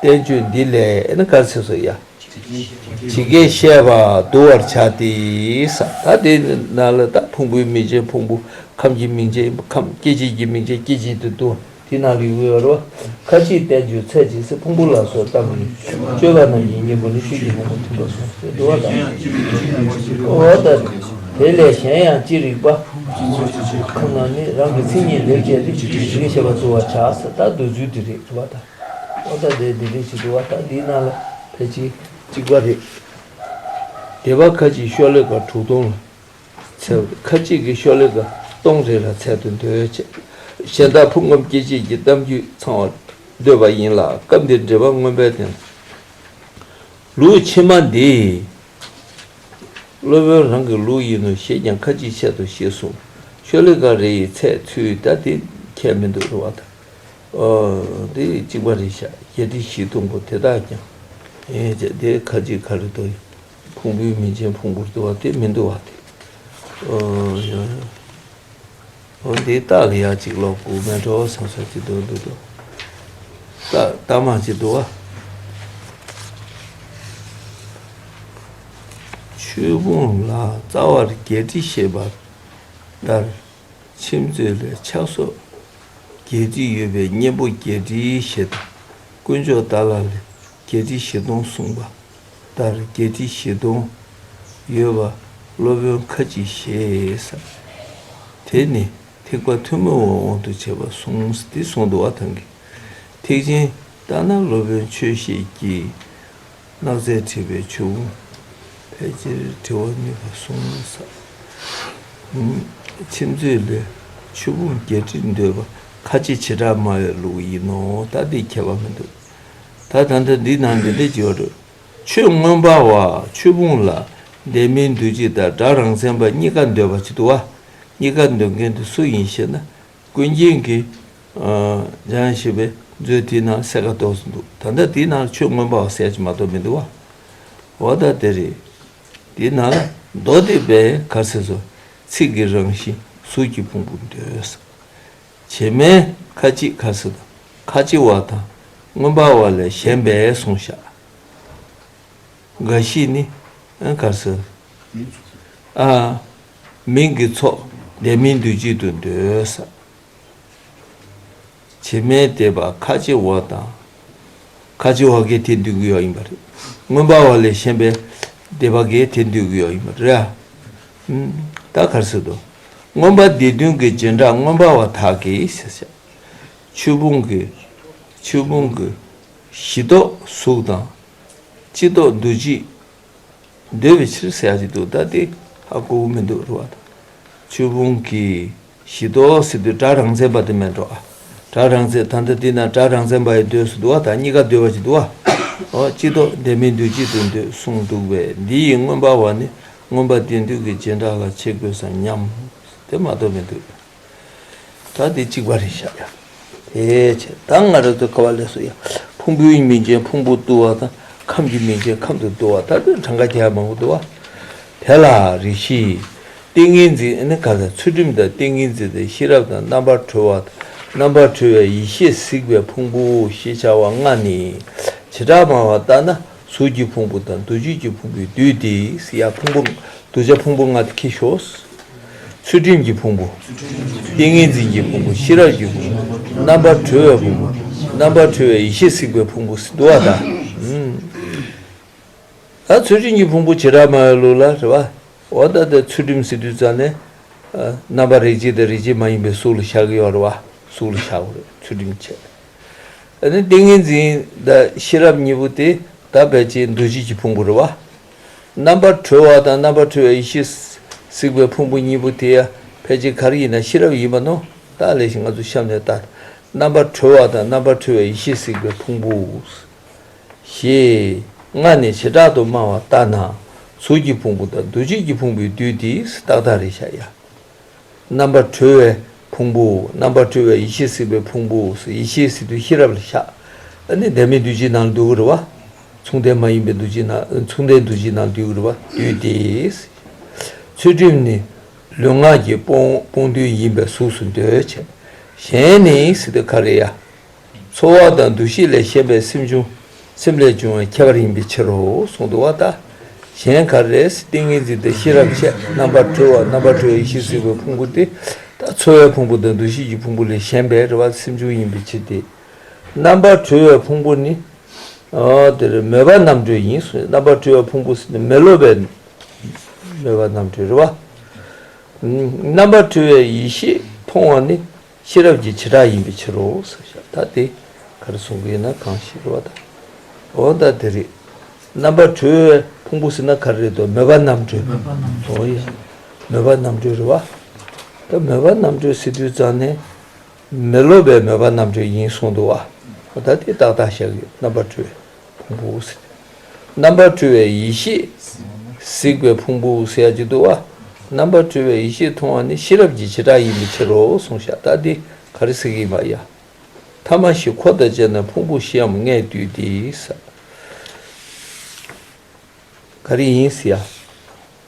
བསྟན་བཅོས་འདི་ལས་ཨེ་ན་ག་རེ་ཟེར་སོ་ཡ། ཇི་སྐད་བཤད་པ་བསྡུ་བར་བྱ་སྟེ་ས། ད་དེ་ནང་ལ་ད་ཕུང་པོའི་མིང་ཅན་ཕུང་པོ། ཁམས་ཀྱི་མིང་ཅན་ཁམས། སྐྱེ་མཆེད་ཀྱི་མིང་ཅན་སྐྱེ་མཆེད་དུ་བསྡུ། དེ་ནང་ལ་ཡོད་རེད་བ། ཁ་ཅིག་བསྟན་བཅོས་ཚད་ཅིག་སེ་ཕུང་པོ་ལ་སོགས་གཏམ་གྱི་སྤྱོད་པ་རྣམས་ཀྱི་སྙིང་པོ་ནི་ཆོས་ཀྱི་ཕུང་པོ་མཐུན་པར་གསུངས་ཏེ་བསྡུ་བ་དང་། འོ་ད་དེ་ལས་གཞན་ཡང་ཅི་རིགས་པ་ཁམས་རྣམས་ནི་རང་གི་མཚན་ཉིད་ལེགས་དཔྱད་དེ་ཇི་སྐད་བཤད་པ་བསྡུ་བར་བྱ་ས། ད་བསྡུ་ཚུལ་དེ་རེད་བ་ད། འོ་ད་དེ་འདི་འདྲ་ཞིག་འདུག་བ། ད་འདིའི་ནང་ལ་ཕལ་ཆེར་གཅིག་པ་རེད། སྡེ་པ་ཁ་ཅིག་ཤོ་ལོ་ཀ་དྲུག་སྟོང་ལ་ཚད། ཁ་ཅིག་གིས་ཤོ་ལོ་ཀ་སྟོང་རེ་ལ་ཚད་དུ་འདོད་ཅེས། གཞན་དག་ཕུང་ཁམས་སྐྱེ་མཆེད་ཀྱི་གཏམ་རྒྱུད་ཚང་བར་འདོད་པ་ཡིན་ལ། སྐབས་འདིར་འགྲེལ་པ་མངོན་པའི་སྟེང་ལུགས་ཕྱི་མ་འདི་སློབ་དཔོན་རང་གི་ལུགས་ཡིན་ནོ་ཞེས་ཀྱང་ཁ་ཅིག་ཆེད་དུ་ཞེས་གསུངས། ཤོ་ལོ་ཀ་རེ་ཡི་ཚད་ཚུལ་ད་དེ་ཁྱད་མི་འདུག་རེད་བ་ད། ཨོ། འདི་གཅིག་པ་རེད་ཤག། བརྒྱད་ཁྲི་བཞི་སྟོང་པོ་དེ་དག་ཀྱང་། ཨེ་ཅེ་དེ་ཁ་ཅིག་ག་རེ་འདུག། ཕུང་པོའི་མིང་ཅན་ཕུང་པོར་འདུ་བ་དེ་མི་འདུག་བ་དེ། ཨོ་ཡ། ཨོ་འདི་རྟགས་ལ་ཡ་གཅིག་ལོག་གུ་མེ་དྲོ་བ་སང་ས་ཅི་འདུག་འདུག་འདུག། རྟགས་རྟགས་མ་ཅི་འདུག་བ། ཆོས་ཕུང་ལ་རྩ་བར་བརྒྱད་ཁྲི་ཞེས་པ་ལྟར། མཆིམས་མཛོད་ལས་ཆགས་སོགས་བརྒྱད་ཁྲི་ཡོད་པའི་གཉེན་པོ་བརྒྱད་ཁྲི་ཞེས་དང་། དཀོན་མཆོག་ཏཱ་ལ་ལས་བརྒྱད་ཁྲི་བཞི་སྟོང་གསུངས་པ་ལྟར་བརྒྱད་ཁྲི་བཞི་སྟོང་ཡོད་པ་སློབ་དཔོན་ཁ་ཅིག་ཞེས་ས། དེ་ནི་ཐེག་པ་ཐུན་མོང་བའི་དབང་དུ་བྱས་པ་གསུངས་ཏེ་གསུངས་འདུག་བ་ཐང་གི། ཐེག་ཆེན་ལྟར་ན་སློབ་དཔོན་ཆོས་བཤེས་ཀྱིས། སྣག་ཚས་བྲིས་པའི་ཆུ་བོ། ཕལ་ཆེར་དྲི་བ་གཉིས་པ་གསུངས་ས། མཆིམས་མཛོད་ལས་ཆོས་ཕུང་བརྒྱད་ཁྲི་འདོད་པ་ཁ་ཅིག་བྱེ་བྲག་སྨྲ་བའི་ལུགས་ཡིན་ནོ། ད་འདི་ཁྱད་པར་མི་འདུག། ད་ད་ལྟ་འདི་ནང་འདི་འདྲ་བརྗོད་རེད། ཆོས་མངོན་པ་བ་ཆོས་ཕུང་ལ་དེ་མིན་འདུ་བྱེད་དང་སྒྲ་རང་མཚན་པ་གཉིས་ཀ་འདོད་པ་ཅིག་འདུག་བ། གཉིས་ཀ་འདོད་མཁན་དེ་སུ་ཡིན་ཞེ་ན། ཀུན་མཁྱེན་གྱིས། སྦྱང་ཞེས་པའི་མཛོད་དེའི་ནང་གསལ་ཁ་ཏོག་ཙམ་འདུག། ད་ལྟ་དེའི་ནང་ཆོས་མངོན་པ་བ་གསལ་ཅིག་མ་གཏོགས་མི་འདུག་བ། འོ་ད་དེ་རེད། དེའི་ནང་ལ་མདོ་སྡེ་པའི་ག་ཟེར་སོ། ཚིག་གི་རང་བཞིན་གཟུགས་ཀྱི་ཕུང་པོ་འདོད་ས། བྱེ་སྨྲའི་ཁ་ཅིག་ག་ཟེར་དང་ཁ་ཅིག་བ་དང་མངོན་པ་བ་ལས་གཞན་པས་གསུངས་ཤག། འགའ་ཞིག་ནི། ཨ་ག་རེ་ཟེར། ཨ། མིང་གི་ཚོགས་དེ་མིན་འདུ་བྱེད་དུ་འདོད་ས། བྱེ་སྨྲའི་སྡེ་པ་ཁ་ཆེ་བ་དང་། ཁ་ཆེ་བ་གིས་དེ་འདོད་ཀྱི་ཡོད་ཡིན་པ་རེད། མངོན་པ་བ་ལས་གཞན་པའི་སྡེ་པ་གིས་དེ་འདོད་ཀྱི་ཡོད་ཡིན་པ་རེད། ཨུམ། ད་ག་རེ་ཟེར་འདུག་མངོན་པ་སྡེ་བདུན་གྱི་བྱེ་བྲག་མངོན་པ་བ་དག་གིས་ཟེར་བྱ། ཆོས་ཕུང་གི། ཆོས་ཕུང་གི་གཞི་ལྡོག་གཟུགས་དང་། སྤྱི་ལྡོག་འདུ་བྱེད་འདོད་པའི་ཕྱིར་ཟེར་ཡ་ཅིག་འདུག་ད་དེ་ཧ་གོ་གི་མི་འདུག་རེད་བ། ཆོས་ཕུང་གི་གཞི་ལྡོག་ཟེར་དུས་སྒྲ་རང་མཚན་པ་དེ་མེད་འགྲོ་ཨ། སྒྲ་རང་མཚན་ད་ལྟ་འདི་ན་སྒྲ་རང་མཚན་པ་ཡི་འདོད་ཟེར་འདུག་བ། ད་གཉིས་ཀ་འདོད་པ་ཅིག་འདུག་བ། ཨོ་སྤྱི་ལྡོག་ལྡན་མིན་འདུ་བྱེད་དུ་འདོད་གསུངས་འདུག་པས། འདི་ཡི་མངོན་པ་བ་ནི་མངོན་པ་སྡེ་བདུན་གྱི་བྱེ་བྲག་ལ་བྱེད་དགོས་སམ་སྙམ། དེ་མ་གཏོགས་མི་འདུག་ད་དེ་གཅིག་པ་རེད་ཤག་ཡ། དེ་བྱས་ད་ང་རང་ཚོ་ག་བ་ལས་སུ་ཡ། ཕུང་པོའི་མིང་ཅན་ཕུང་པོ་བཏུ་བ་དང་། ཁམས་ཀྱི་མིང་ཅན་ཁམས་སུ་བཏུ་བ། ད་དེ་གྲངས་ཀ་རྒྱག་མང་པོ་འདུག་བ། དེ་ལ་རེ་ཞིག་ཏིང་ངེ་འཛིན་ཨ་ནི་ག་ས་ཚུལ་ཁྲིམས་དང་ཏིང་ངེ་འཛིན་དང་ཤེས་རབ་དང་རྣམ་པར་གྲོལ་བ་དང་། རྣམ་པར་གྲོལ་བའི་ཡེ་ཤེས་གཟིགས་པའི་ཕུང་པོ་ཞེས་བྱ་བ་ལྔ་ནི། བྱེ་བྲག་སྨྲ་བ་ལྟར་ན་གཟུགས་ཀྱི་ཕུང་པོ་དང་འདུ་བྱེད་ཀྱི་ཕུང་པོའི་བསྡུས་ཏེ་ཡ། ཕུང་པོ་གདུལ་བྱ་ཕུང་པོ་ལྔ་དེ་ཁྱེར་ཤོག་ཚུལ་ཁྲིམས་ཀྱི་ཕུང་པོ། ཏིང་ངེ་འཛིན་གྱི་ཕུང་པོ། ཤེས་རབ་ཀྱི་ཕུང་པོ། རྣམ་པར་གྲོལ་བའི་ཕུང་པོ། རྣམ་པར་གྲོལ་བའི་ཡེ་ཤེས་གཟིགས་པའི་ཕུང་པོ་ཟེར་འདུག་བ་ད། ད་ཚུལ་ཁྲིམས་ཀྱི་ཕུང་པོ་བྱེ་བྲག་སྨྲ་བའི་ལུགས་ལ་རེད་བ། འོ་ད་ལྟ་ཚུལ་ཁྲིམས་ཟེར་དུས་ཙང་ནས། རྣམ་པ་རིགས་གཅིག་དང་རིགས་གཅིག་མ་ཡིན་པའི་གཟུགས་ལ་བཞག་གི་ཡོད་རེད་བ། གཟུགས་ལ་བཞག་དགོས་རེད་ཚུལ་ཁྲིམས་བྱས། ཨ་ནི་ཏིང་ངེ་འཛིན་དང་ཤེས་རབ་གཉིས་པོ་དེ་ད་ཕལ་ཆེར་འདུ་བྱེད་ཀྱི་ཕུང་པོ་རེད་བ། རྣམ་པར་གྲོལ་བ་དང་རྣམ་པར་གྲོལ་བའི་ཡེ་ཤེས་གཟིགས་པའི་ཕུང་པོ་གཉིས་པོ་དེ་ཡང་ཕལ་ཆེར་ག་རེ་ཡིན་ན་ཤེས་རབ་ཡིན་པ་ནོ། ད་ལས་ཤིག་ང་ཚོ་གཤམ་ནས་ལྟ། རྣམ་པར་གྲོལ་བ་དང་རྣམ་པར་གྲོལ་བའི་ཡེ་ཤེས་གཟིགས་པའི་ཕུང་པོ། ཞེས་ལྔ་ནས་བྱེ་བྲག་ཏུ་སྨྲ་བ་ལྟར་ན་གཟུགས་ཀྱི་ཕུང་པོ་དང་འདུ་བྱེད་ཀྱི་ཕུང་པོའི་བསྡུས་ཏེ་ཏག་ཏག་རེད་ཤག་ཡ། རྣམ་པར་གྲོལ་བའི་ཕུང་པོ། རྣམ་པར་གྲོལ་བའི་ཡེ་ཤེས་གཟིགས་པའི་ཕུང་པོ། ཡེ་ཤེས་ཟེར་དུས་ཤེས་རབ་ལ་བཞག་ཨ་ནི་ལྡན་མིན་འདུ་བྱེད་ནང་ལ་འདུ་གི་རེད་བ། མཚུངས་ལྡན་མ་ཡིན་པའི་འདུ་བྱེད་ནང་མཚུངས་ལྡན་འདུ་བྱེད་ནང་འདུ་གི་རེད་བ། འདུས་ཏེ། ཚུལ་ཁྲིམས་ནི་ལུས་ངག་གི་སྤོང་སྤོང་དུས་ཡིན་པའི་གཟུགས་སུ་འདོད་བྱེད། གཞན་ནི་ཟེར་དུས་ག་རེ་ཡ། ཚོར་བ་དང་འདུ་ཤེས་ལས་གཞན་པའི་སེམས་བྱུང་། སེམས་ལས་བྱུང་བའི་ཁྱད་པར་ཡིན་པའི་ཕྱིར་རོ་གསུངས་འདུག་བ་ད། གཞན་ག་རེ་ཟེར་ཏིང་ངེ་འཛིན་དང་ཤེས་རབ་བཅས་རྣམ་པར་གྲོལ་བ་རྣམ་པར་གྲོལ་བའི་ཡེ་ཤེས་གཟིགས་པའི་ཕུང་པོ་དེ། ད་ཚོར་བའི་ཕུང་པོ་དང་འདུ་ཤེས་ཀྱི་ཕུང་པོ་ལས་གཞན་པའི་རེ་བ་སེམས་བྱུང་ཡིན་པའི་ཕྱིར་ཏེ། རྣམ་པར་གྲོལ་བའི་ཕུང་པོ་ནི། ཨ་དེ་རེད་མོས་པ་རྣམ་གྲོལ་ཡིན་གསུངས། རྣམ་པར་གྲོལ་བའི་ཕུང་པོ་ཟེར་ནི་མི་སློབ་པའི་མོས་པ་རྣམ་གྲོལ་རེད་བ། རྣམ་པར་གྲོལ་བའི་ཡེ་ཤེས་མཐོང་བ་ནི། ཤེས་རབ་ཀྱི་བྱེ་བྲག་ཡིན་པའི་ཕྱིར་རོ་ཟེར་བཞག་ད་དེ་ག་རེ་གསུང་གི་ཡིན་ན་གང་ཞིག་རེད་བ་ད། འོ་ད་དེ་རེད། རྣམ་པར་གྲོལ་བའི་ཕུང་པོ་ཟེར་ན་ག་རེ་རེད་དོ། མོས་པ་རྣམ་གྲོལ། འོ་ཡ། མོས་པ་རྣམ་གྲོལ་རེད་བ། ད་མོས་པ་རྣམ་གྲོལ་ཟེར་དུས་ཙང་ནས། མི་སློབ་པའི་མོས་པ་རྣམ་གྲོལ་ཡིན་གསུངས་འདུག་བ། འོ་ད་དེ་ཏག་ཏག་བཞག་གི་རྣམ་པར་གྲོལ། ཕུང་པོ་ཟེར། རྣམ་པར་གྲོལ་བའི་ཡེ་ཤེས་གཟིགས་པའི་ཕུང་པོ་ཟེར་ཡ་ཅིག་འདུག་བ། རྣམ་པར་གྲོལ་བའི་ཡེ་ཤེས་མཐོང་བ་ནི་ཤེས་རབ་ཀྱི་བྱེ་བྲག་ཡིན་པའི་ཕྱིར་རོ་གསུངས་ཤག་ད་འདི་ག་རེ་ཟེར་གྱི་ཡིན་པ་ཡ། ཐ་མ་བཞི་འཁོར་དང་བཅས་ན་ཕུང་པོ་བཞིའམ་ལྔས་བསྡུས་ཏེ་ཟེར། ག་རེ་ཡིན་ཟེར་ཡ།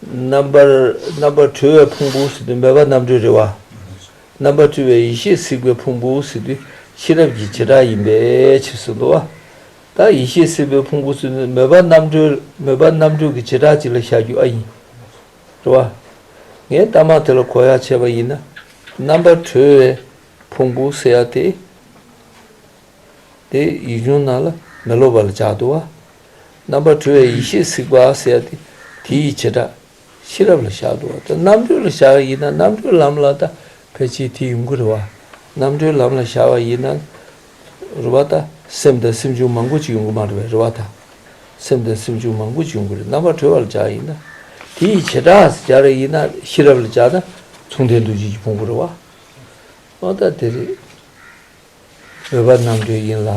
རྣམ་པར་རྣམ་པར་གྲོལ་བའི་ཕུང་པོ་ཟེར་དུས་མོས་པ་རྣམ་གྲོལ་རེད་བ། རྣམ་པར་གྲོལ་བའི་ཡེ་ཤེས་གཟིགས་པའི་ཕུང་པོ་ཟེར་དུས་ཤེས་རབ་ཀྱི་བྱེ་བྲག་ཡིན་པའི་ཕྱིར་ཟེར་འདུག་བ། ད་ཡེ་ཤེས་གཟིགས་པའི་ཕུང་པོ་ཟེར་དུས་མོས་པ་རྣམ་གྲོལ་མོས་པ་རྣམ་གྲོལ་གྱི་བྱེ་བྲག་ཅིག་ལ་བཞག་རྒྱུ་ཨ་ཡིན། རེད་བ། ངས་ལྟ་མ་དེ་ལ་གོ་ཡག་བྱས་པ་ཡིན་ན། རྣམ་པར་གྲོལ་བའི་ཕུང་པོ་ཟེར་ཡ་དེ། དེ་ཡིག་ཆུང་ནང་ལ་མི་སློབ་པ་ལ་སྦྱར་འདུག་བ། རྣམ་པར་གྲོལ་བའི་ཡེ་ཤེས་གཟིགས་པ་ཟེར་ཡ་དེ་དེའི་བྱེ་བྲག་ཤེས་རབ་ལ་བཞག་འདུག་བ། ད་རྣམ་གྲོལ་ལ་བཞག་ཡིན་ན་རྣམ་གྲོལ་ལམ་ལ་ད་ཕལ་ཆེར་དེ་ཡོང་གི་རེད་བ། རྣམ་གྲོལ་ལམ་ལ་བཞག་པ་ཡིན་ན། རེད་བ་ད། སེམས་དང་སེམས་བྱུང་མང་པོ་ཅིག་ཡོང་གི་མ་རེད་བས་རེད་བ་ད། སེམས་དང་སེམས་བྱུང་མང་པོ་ཅིག་ཡོང་གི་རེད། རྣམ་པར་གྲོལ་བ་ལ་སྦྱར་ཡིན་ན། དེའི་བྱེ་བྲག་སྦྱར་ཡིན་ན་ཤེས་རབ་ལ་སྦྱར་ན་མཚུངས་ལྡན་འདུ་བྱེད་ཀྱི་ཕུང་པོ་རེད་བ། འོ་ད་དེ་རེད། མོས་པ་རྣམ་གྲོལ་ཡིན་ལ།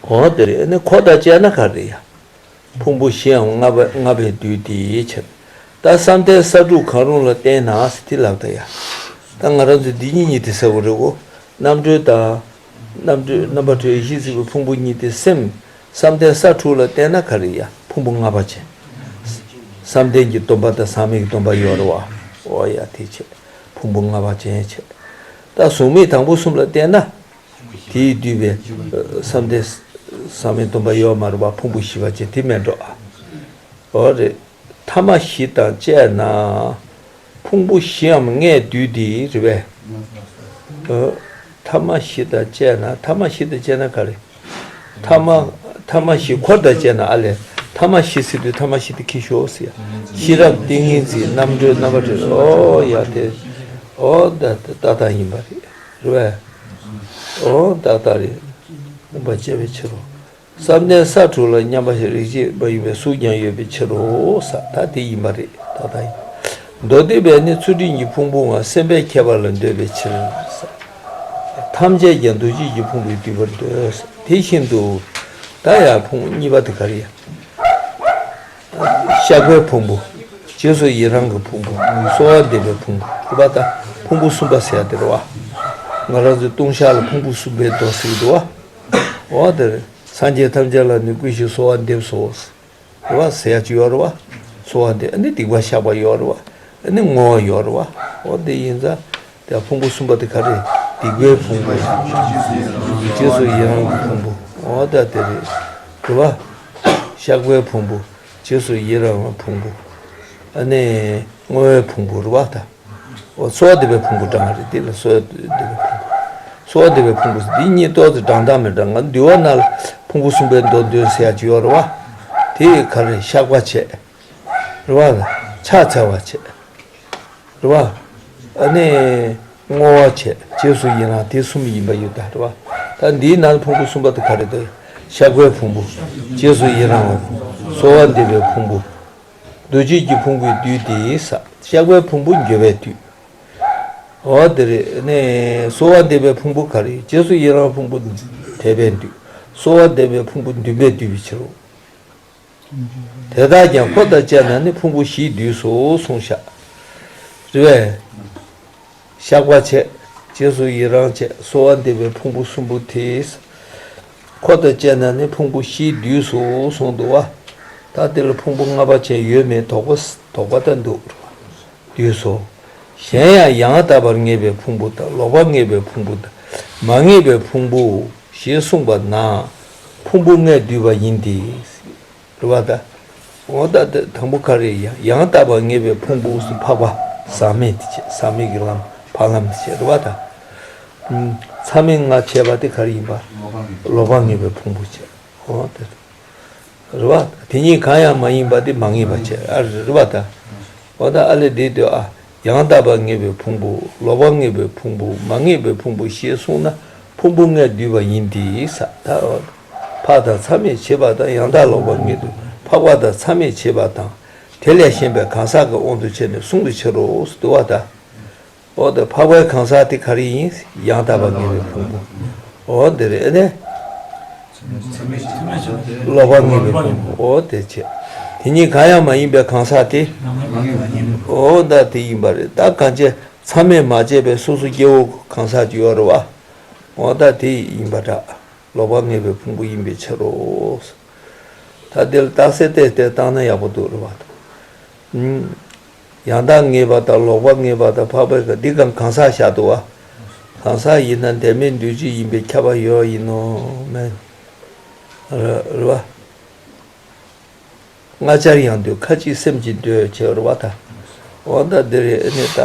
འོ་དེ་རེད། ཨ་ནི་འཁོར་དང་བཅས་ན་ག་རེ་ཡ། ཕུང་པོ་བཞིའམ་ལྔ་པ་ལྔ་པས་བསྡུས་ཏེ་ཕྱིར། ད་བསམ་གཏན་ས་དྲུག་གང་རུང་ལ་བརྟེན་ན་ཟེར་དེ་ལབ་ད་ཡ། ད་ང་རང་ཚོ་འདི་གཉིས་གཉིས་དེ་ཟེར་བ་རེད་གོ། རྣམ་གྲོལ་དང་། རྣམ་གྲོལ་རྣམ་པར་གྲོལ་ཡེ་ཤེས་གཟིགས་པའི་ཕུང་པོ་གཉིས་དེ་སེམས། བསམ་གཏན་ས་དྲུག་ལ་བརྟེན་ན་ག་རེ་ཡ་ཕུང་པོ་ལྔ་པ་ཅན། བསམ་གཏན་གྱི་སྡོམ་པ་དང་ཟག་མེད་ཀྱི་སྡོམ་པ་ཡོད་རེད་བ། འོ་ཡ་དེ་བྱས། ཕུང་པོ་ལྔ་པ་ཅན་བྱས། ད་གཟུགས་མེད་དང་པོ་གསུམ་ལ་བརྟེན་ན། དེས་བསྡུས་པའི་བསམ་གཏན་ཟག་མེད་སྡོམ་པ་ཡོད་མ་རེད་བ། ཕུང་པོ་བཞི་པ་ཅན་དེ་མེད་འགྲོ་ཨ། འོ་རེད། ཐ་མ་བཞི་དང་བཅས་ན། ཕུང་པོ་བཞིའམ་ལྔས་བསྡུས་ཏེ་རེད་པས། ཐ་མ་བཞི་དང་བཅས་ན། ཐ་མ་བཞི་དང་བཅས་ན་ག་རེ། ཐ་མ་ཐ་མ་བཞི་འཁོར་དང་བཅས་ན། ཨ་ལས། ཐ་མ་བཞི་ཟེར་དུས་ཐ་མ་བཞི་དེ་ཁྱེར་ཤོག་ཟེར་ཡ། ཤེས་རབ་ཏིང་ངེ་འཛིན་རྣམ་གྲོལ་རྣམ་པར་གྲོལ། ཨོ་ཡ་དེ། ཨོ་ད་ཏག་ཏག་ཡིན་པ་རེད། རེད་པས། ཨོ་ཏག་ཏག་རེད། སྟོང་པར་བཅས་པའི་ཕྱིར་རོ། བསམ་གཏན་ས་དྲུག་ལ་མཉམ་པ་ཞིག་རིགས་གཅིག་པ་ཡིན་པའི་གཟུགས་ཀྱང་ཡོད་པའི་ཕྱིར་རོ། ས་ད་དེ་ཡིན་པ་རེད། ད་ད་ཡིན། མདོ་སྡེ་པས་ནི་ཚུལ་ཁྲིམས་ཀྱི་ཕུང་པོའང་སེམས་པས་ཁྱད་པར་ལ་འདོད་པའི་ཕྱིར། ཐམས་ཅད་ཀྱང་འདུ་བྱེད་ཀྱི་ཕུང་པོས་བསྡུས་པར་འདོད། དེ་བཞིན་དུ། ད་ཡང་ཕུང་གཉིས་པ་དེ་ག་རེ་ཡ། བཤགས་པའི་ཕུང་པོ། རྗེས་སུ་ཡི་རང་གི་ཕུང་པོ། གསོལ་བ་འདེབས་པའི་ཕུང་པོ། རེད་པ། ད་ཕུང་པོ་གསུམ་པ་ཟེར་ཡ་དེ་རེད་པ། ང་རང་ཚོའི་ལྟུང་བཤགས་ལ་ཕུང་པོ་གསུམ་པའི་མདོ་ཟེར་གྱི་འདུག་པ། འོ་དེ་རེད། སངས་རྒྱས་ཐམས་ཅད་ལ་ནི་བསྐུལ་ཞིང་གསོལ་བ་འདེབས་སོ། རེད་པ། ཟེར་ཡ་ཅིག་ཡོད་རེད་པ། གསོལ་བ་འདེབས། ཨ་ནི་སྡིག་པ་བཤགས་པ་ཡོད་རེད་པ། ཨ་ནི་བསྔོ་བ་ཡོད་རེད་པ། འོ་དེ་ཡིན་ཙང་། དེ་ཕུང་པོ་གསུམ་པ་དེ་ག་རེ། སྡིག་པའི་ཕུང་པོ། རྗེས་སུ་ཡི་རང་གི་ཕུང་པོ། འོ་ད་དེ་རེད། རེད་པ། བཤགས་པའི་ཕུང་པོ། རྗེས་སུ་ཡི་རང་བའི་ཕུང་པོ། ཨ་ནི་བསྔོ་བའི་ཕུང་པོ། རེད་པ། ད། འོ་གསོལ་བ་འདེབས་པའི་ཕུང་པོ་འདྲ་མ་རེད། དེ་ལ་གསོལ་བ་འདེབས་པའི་ཕུང་པོ། གསོལ་བ་འདེབས་པའི་ཕུང་པོ་ཟེར། འདི་གཉིས་ཏོག་ཙམ་འདྲ་མདངས་མི་འདྲ། ང་འདུལ་བ་ནང་ལ་ཕུང་པོ་གསུམ་པའི་མདོ་འདོན་ཟེར་ཡ་ཅིག་ཡོད་རེད་པ། དེ་ག་རེ། བཤགས་པ་བྱས། རེད་པ། ཕྱག་འཚལ་བ་བྱས། རེད་པ། ཨ་ནི་བསྔོ་བ་བྱས། རྗེས་སུ་ཡི་རང་། དེ་གསུམ་ཡིན་པ་ཡོད་ད། རེད་པ། ད་འདིའི་ནང་ཕུང་པོ་གསུམ་པ་དེ་ག་རེ་འདུག། བཤགས་པའི་ཕུང་པོ། རྗེས་སུ་ཡི་རང་བ། གསོལ་བ་འདེབས་པའི་ཕུང་པོ། འདུ་བྱེད་ཀྱི་ཕུང་པོས་བསྡུས་ཏེ་ས། བཤགས་པའི་ཕུང་པོ་འགྱུར་བས་བསྡུས། འོ་དེ་རེད། ནས་གསོལ་བ་འདེབས་པའི་ཕུང་པོ་ག་རེ། རྗེས་སུ་ཡི་རང་ཕུང་པོ་དེ་བས་བསྡུས། གསོལ་བ་འདེབས་པའི་ཕུང་པོ་འདུན་པས་བསྡུས་པའི་ཕྱིར་རོ། དེ་དག་ཀྱང་འཁོར་དང་བཅས་ན་ནི་ཕུང་པོ་བཞིས་བསྡུས་སོ་གསུངས་བཞག། རེད་པས། བཤགས་པ་བྱས། རྗེས་སུ་ཡི་རང་བྱས། གསོལ་བ་འདེབས་པའི་ཕུང་པོ་གསུམ་པོ་དེས། འཁོར་དང་བཅས་ན་ནི་ཕུང་པོ་བཞིས་བསྡུས་སོ་གསུངས་འདུག་པ། ད་དེ་ལ་ཕུང་པོ་ལྔ་པ་ཅན་ཡོད་མེད་དོགས་པ། དོགས་པ་ད་འདུག། བསྡུས་སོ། གཞན་ཡང་ཡང་དག་པར་ངེས་པའི་ཕུང་པོ་དང་། ལོག་པར་ངེས་པའི་ཕུང་པོ་དང་། མ་ངེས་པའི་ཕུང་པོ་ཞེས་གསུངས་པ་ན། ཕུང་པོ་ལྔས་བསྡུས་པ་ཡིན་ཏེ། རེད་པ། ད། འོ་ད་དེ་དང་པོ་ག་རེ་ཡ། ཡང་དག་པར་ངེས་པའི་ཕུང་པོ་ཟེར། འཕགས་པ་ཟག་མེད་དེ་བྱས། ཟག་མེད་ཀྱི་ལམ་འཕགས་ལམ་དེ་བྱས། རེད་པ། ད། མཚམས་མེད་ལྔ་བྱས་པ་དེ་ག་རེ་ཡིན་པ། ལོག་པར་ངེས་པའི་ཕུང་པོ་བྱས། འོ་དེ། རེད་པ། དེ་གཉིས་གང་ཡང་མ་ཡིན་པ་དེ་མ་ངེས་པ་བྱས། ཨ་རེད་པ། ད། འོ་ད་ཨ་ལས་དེ་དུས་ཨ། ཡང་དག་པར་ངེས་པའི་ཕུང་པོ། ལོག་པར་ངེས་པའི་ཕུང་པོ། མ་ངེས་པའི་ཕུང་པོ་ཞེས་གསུངས་ན། ཕུང་པོ་ལྔས་བསྡུས་པ་ཡིན་ཏེ་ས། ད། འཕགས་དང་མཚམས་མེད་བྱེད་པ་དང་། ཡང་དག་ལོག་པར་ངེས་དུས་འཕགས་པ་དང་མཚམས་མེད་བྱེད་པ་དང་། དེ་ལས་གཞན་པའི་གང་ཟག་གི་དབང་དུ་བྱས་ནས་གསུངས་པའི་ཕྱིར་རོ། འདུག་པ། ད། འོ་ད་འཕགས་པའི་གང་ཟག་དེ་ག་རེ་ཡིན། ཡང་དག་པར་ངེས་པའི་ཕུང་པོ། འོ་དེ་རེད། ཨ་ནི། ལོག་པར་ངེས་པའི་ཕུང་པོ། འོ་དེ་བྱས། དེ་གཉིས་གང་ཡང་མ་ཡིན་པའི་གང་ཟག་དེ། འོ་ད་དེ་ཡིན་པ་རེད། ད་གང་བྱས་མཚམས་མེད་མ་བྱས་པའི་སོ་སོ་སྐྱེ་བོ་གང་ཟག་ཅིག་ཡོད་རེད་པ། འོ་ད་དེ་ཡིན་པ་འདྲ། ལོག་པར་ངེས་པའི་ཕུང་པོ་ཡིན་པའི་ཕྱིར་རོ། ད་དེ་ལ་རྟགས་གསལ་བལྟས་བལྟས་བཏང་ན་ཡག་པོ་འདུག། རེད་པ། ཡང་དག་ངེས་པ་དང་། ལོག་པར་ངེས་པ་དང་། འཕགས་པའི་གང་། འདི་གང་གང་ཟག་བཞག་འདུག་པ། གང་ཟག་ཡིན་ན་འབྲལ་མེད་འདུ་བྱེད་ཡིན་པས་ཁྱབ་པ་ཡོད་ཡིན་ནོ། མེད། རེད་པ། ལྔ་ཆར་ཡང་འདུས། ཁ་ཅིག་སེམས་ཀྱིས་འདོད་བྱེད། རེད་པ། ད། འོ་ད་འདི་རེད། ཨ་ནི་ད་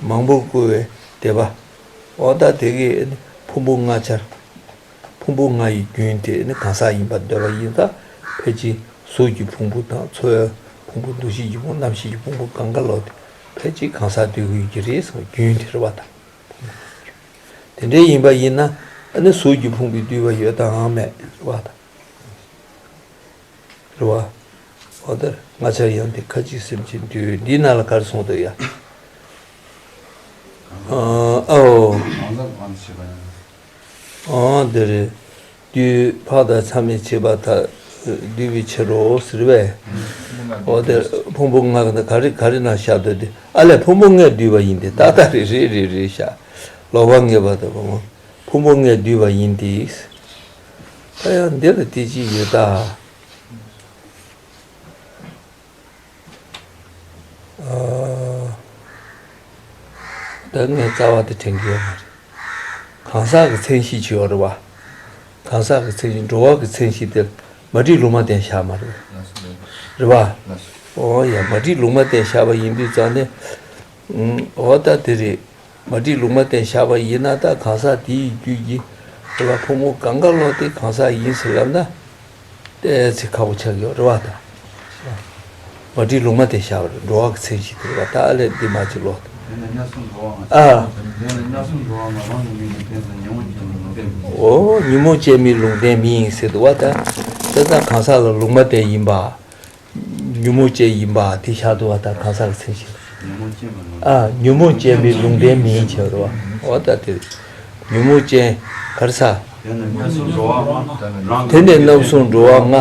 མང་པོར་བསྐུལ་བའི་དད་པ། འོ་ད་དེ་གིས་ཨ་ནི་ཕུང་པོ་ལྔ་ཆར། ཕུང་པོ་ལྔ་ཡི་རྒྱུན་དེ་ནི་གང་ཟག་ཡིན་པར་འདོད་པ་ཡིན་ཙང་། ཕལ་ཆེར་གཟུགས་ཀྱི་ཕུང་པོ་དང་། ཚོར་བའི་ཕུང་པོ། འདུ་ཤེས་ཀྱི་ཕུང་པོ། རྣམ་ཤེས་ཀྱི་ཕུང་པོ་གང་ག་ལོག་དེ་ཕལ་ཆེར་གང་ཟག་འདོད་ཀྱི་ཡོད་ཀྱི་རེད་ཟེར་བ་རྒྱུན་དེ་རེད་པ། ད། དེ་འདྲ་ཡིན་པ་ཡིན་ན། ཨ་ནི་གཟུགས་ཀྱི་ཕུང་པོས་བསྡུས་པ་ཡོད་དམ་མེད་རེད་པ། ད། རེད་པ། འོ་ད་ལྔ་ཆར་ཡང་འདུས། ཁ་ཅིག་སེམས་ཀྱིས་འདོད། འདིའི་ནང་ལ་ག་རེ་གསུངས་འདུག་ཡ། ཨ་ཨོ། ཨང་དེ་རེད། འདུས། འཕགས་དང་མཚམས་མེད་བྱེད་པ་དག་བསྡུས་པའི་ཕྱིར་རོ་ཟེར་བས། འོ་དེ་ཕུང་པོ་ལྔ་ག་རེ་ག་རེ་ན་བཞག་འདུག་དེ། ཨ་ལས་ཕུང་པོ་ལྔས་བསྡུས་པ་ཡིན་ཏེ། ཏག་ཏག་རེད། རེད་རེད་རེད་བཞག། ལོག་པར་ངེས་པ་དང་། ཕུང་པོ་ལྔས་བསྡུས་པ་ཡིན་ཏེ། ད་ཡང་འདི་ལ་དེ་ཅི་ཡོད་ད། ཨ། ད་ངས་རྩ་བ་དེ་དྲན་གྱི་ཡོད་མ་རེད། གང་ཟག་གི་མཚན་གཞི་ཅིག་ཡོད་རེད་པ། གང་ཟག་གི་མཚན་གཞི། འགྲོ་བ་གི་མཚན་གཞི་དེ་མ་བསྒྲིགས་ལུང་མ་བསྟན་བཞག་མ་རེད། རེད་པ། འོ་ཡ། མ་བསྒྲིགས་ལུང་མ་བསྟན་བཞག་པ་ཡིན་དུས་ཙང་ནས། ཨུམ། འོ་ད་དེ་རེད། མ་བྲིས་ལུང་མ་བསྟན་བཞག་པ་ཡིན་ན། ད་གང་ཟག་དེའི་རྒྱུད་ཀྱི་རེད་བ། ཕོ་མོ་གང་ག་ལོག་སྟེ་གང་ཟག་ཡིན་ཟེར་ལབ་ན། ཏོག་ཙམ་ཁག་པོ་ཆགས་ཡོད་རེད་བ། ད་མ་བྲིས་ལུང་མ་བསྟན་བཞག་པ་རེད། འགྲོ་བ་གི་མཚན་གཞི་དེ་རེད་བ། ད་ཨ་ལས་འདི་མ་བྱེད་ལོག་ཨ། འོ། ཉོན་མོངས་ཅན་མིན་ལུང་བསྟན་མིན་ཟེར་འདུག་བ། ད་དེ་ཙང་གང་ཟག་ལ་ལུང་མ་བསྟན་ཡིན་པ། ཉོན་མོངས་ཅན་ཡིན་པ་དེ་བཞག་འདུག་བ། ད་གང་ཟག་གི་མཚན་གཞི་ལ། ཨ། ཉོན་མོངས་ཅན་མིན་ལུང་བསྟན་མིན་བྱས་རེད་བ། འོ་ད་དེ་ཉོན་མོངས་ཅན་ག་རེ་ཟ། དེ་ནས་རྣམ་གསུམ་འགྲོ་བ་ལྔ།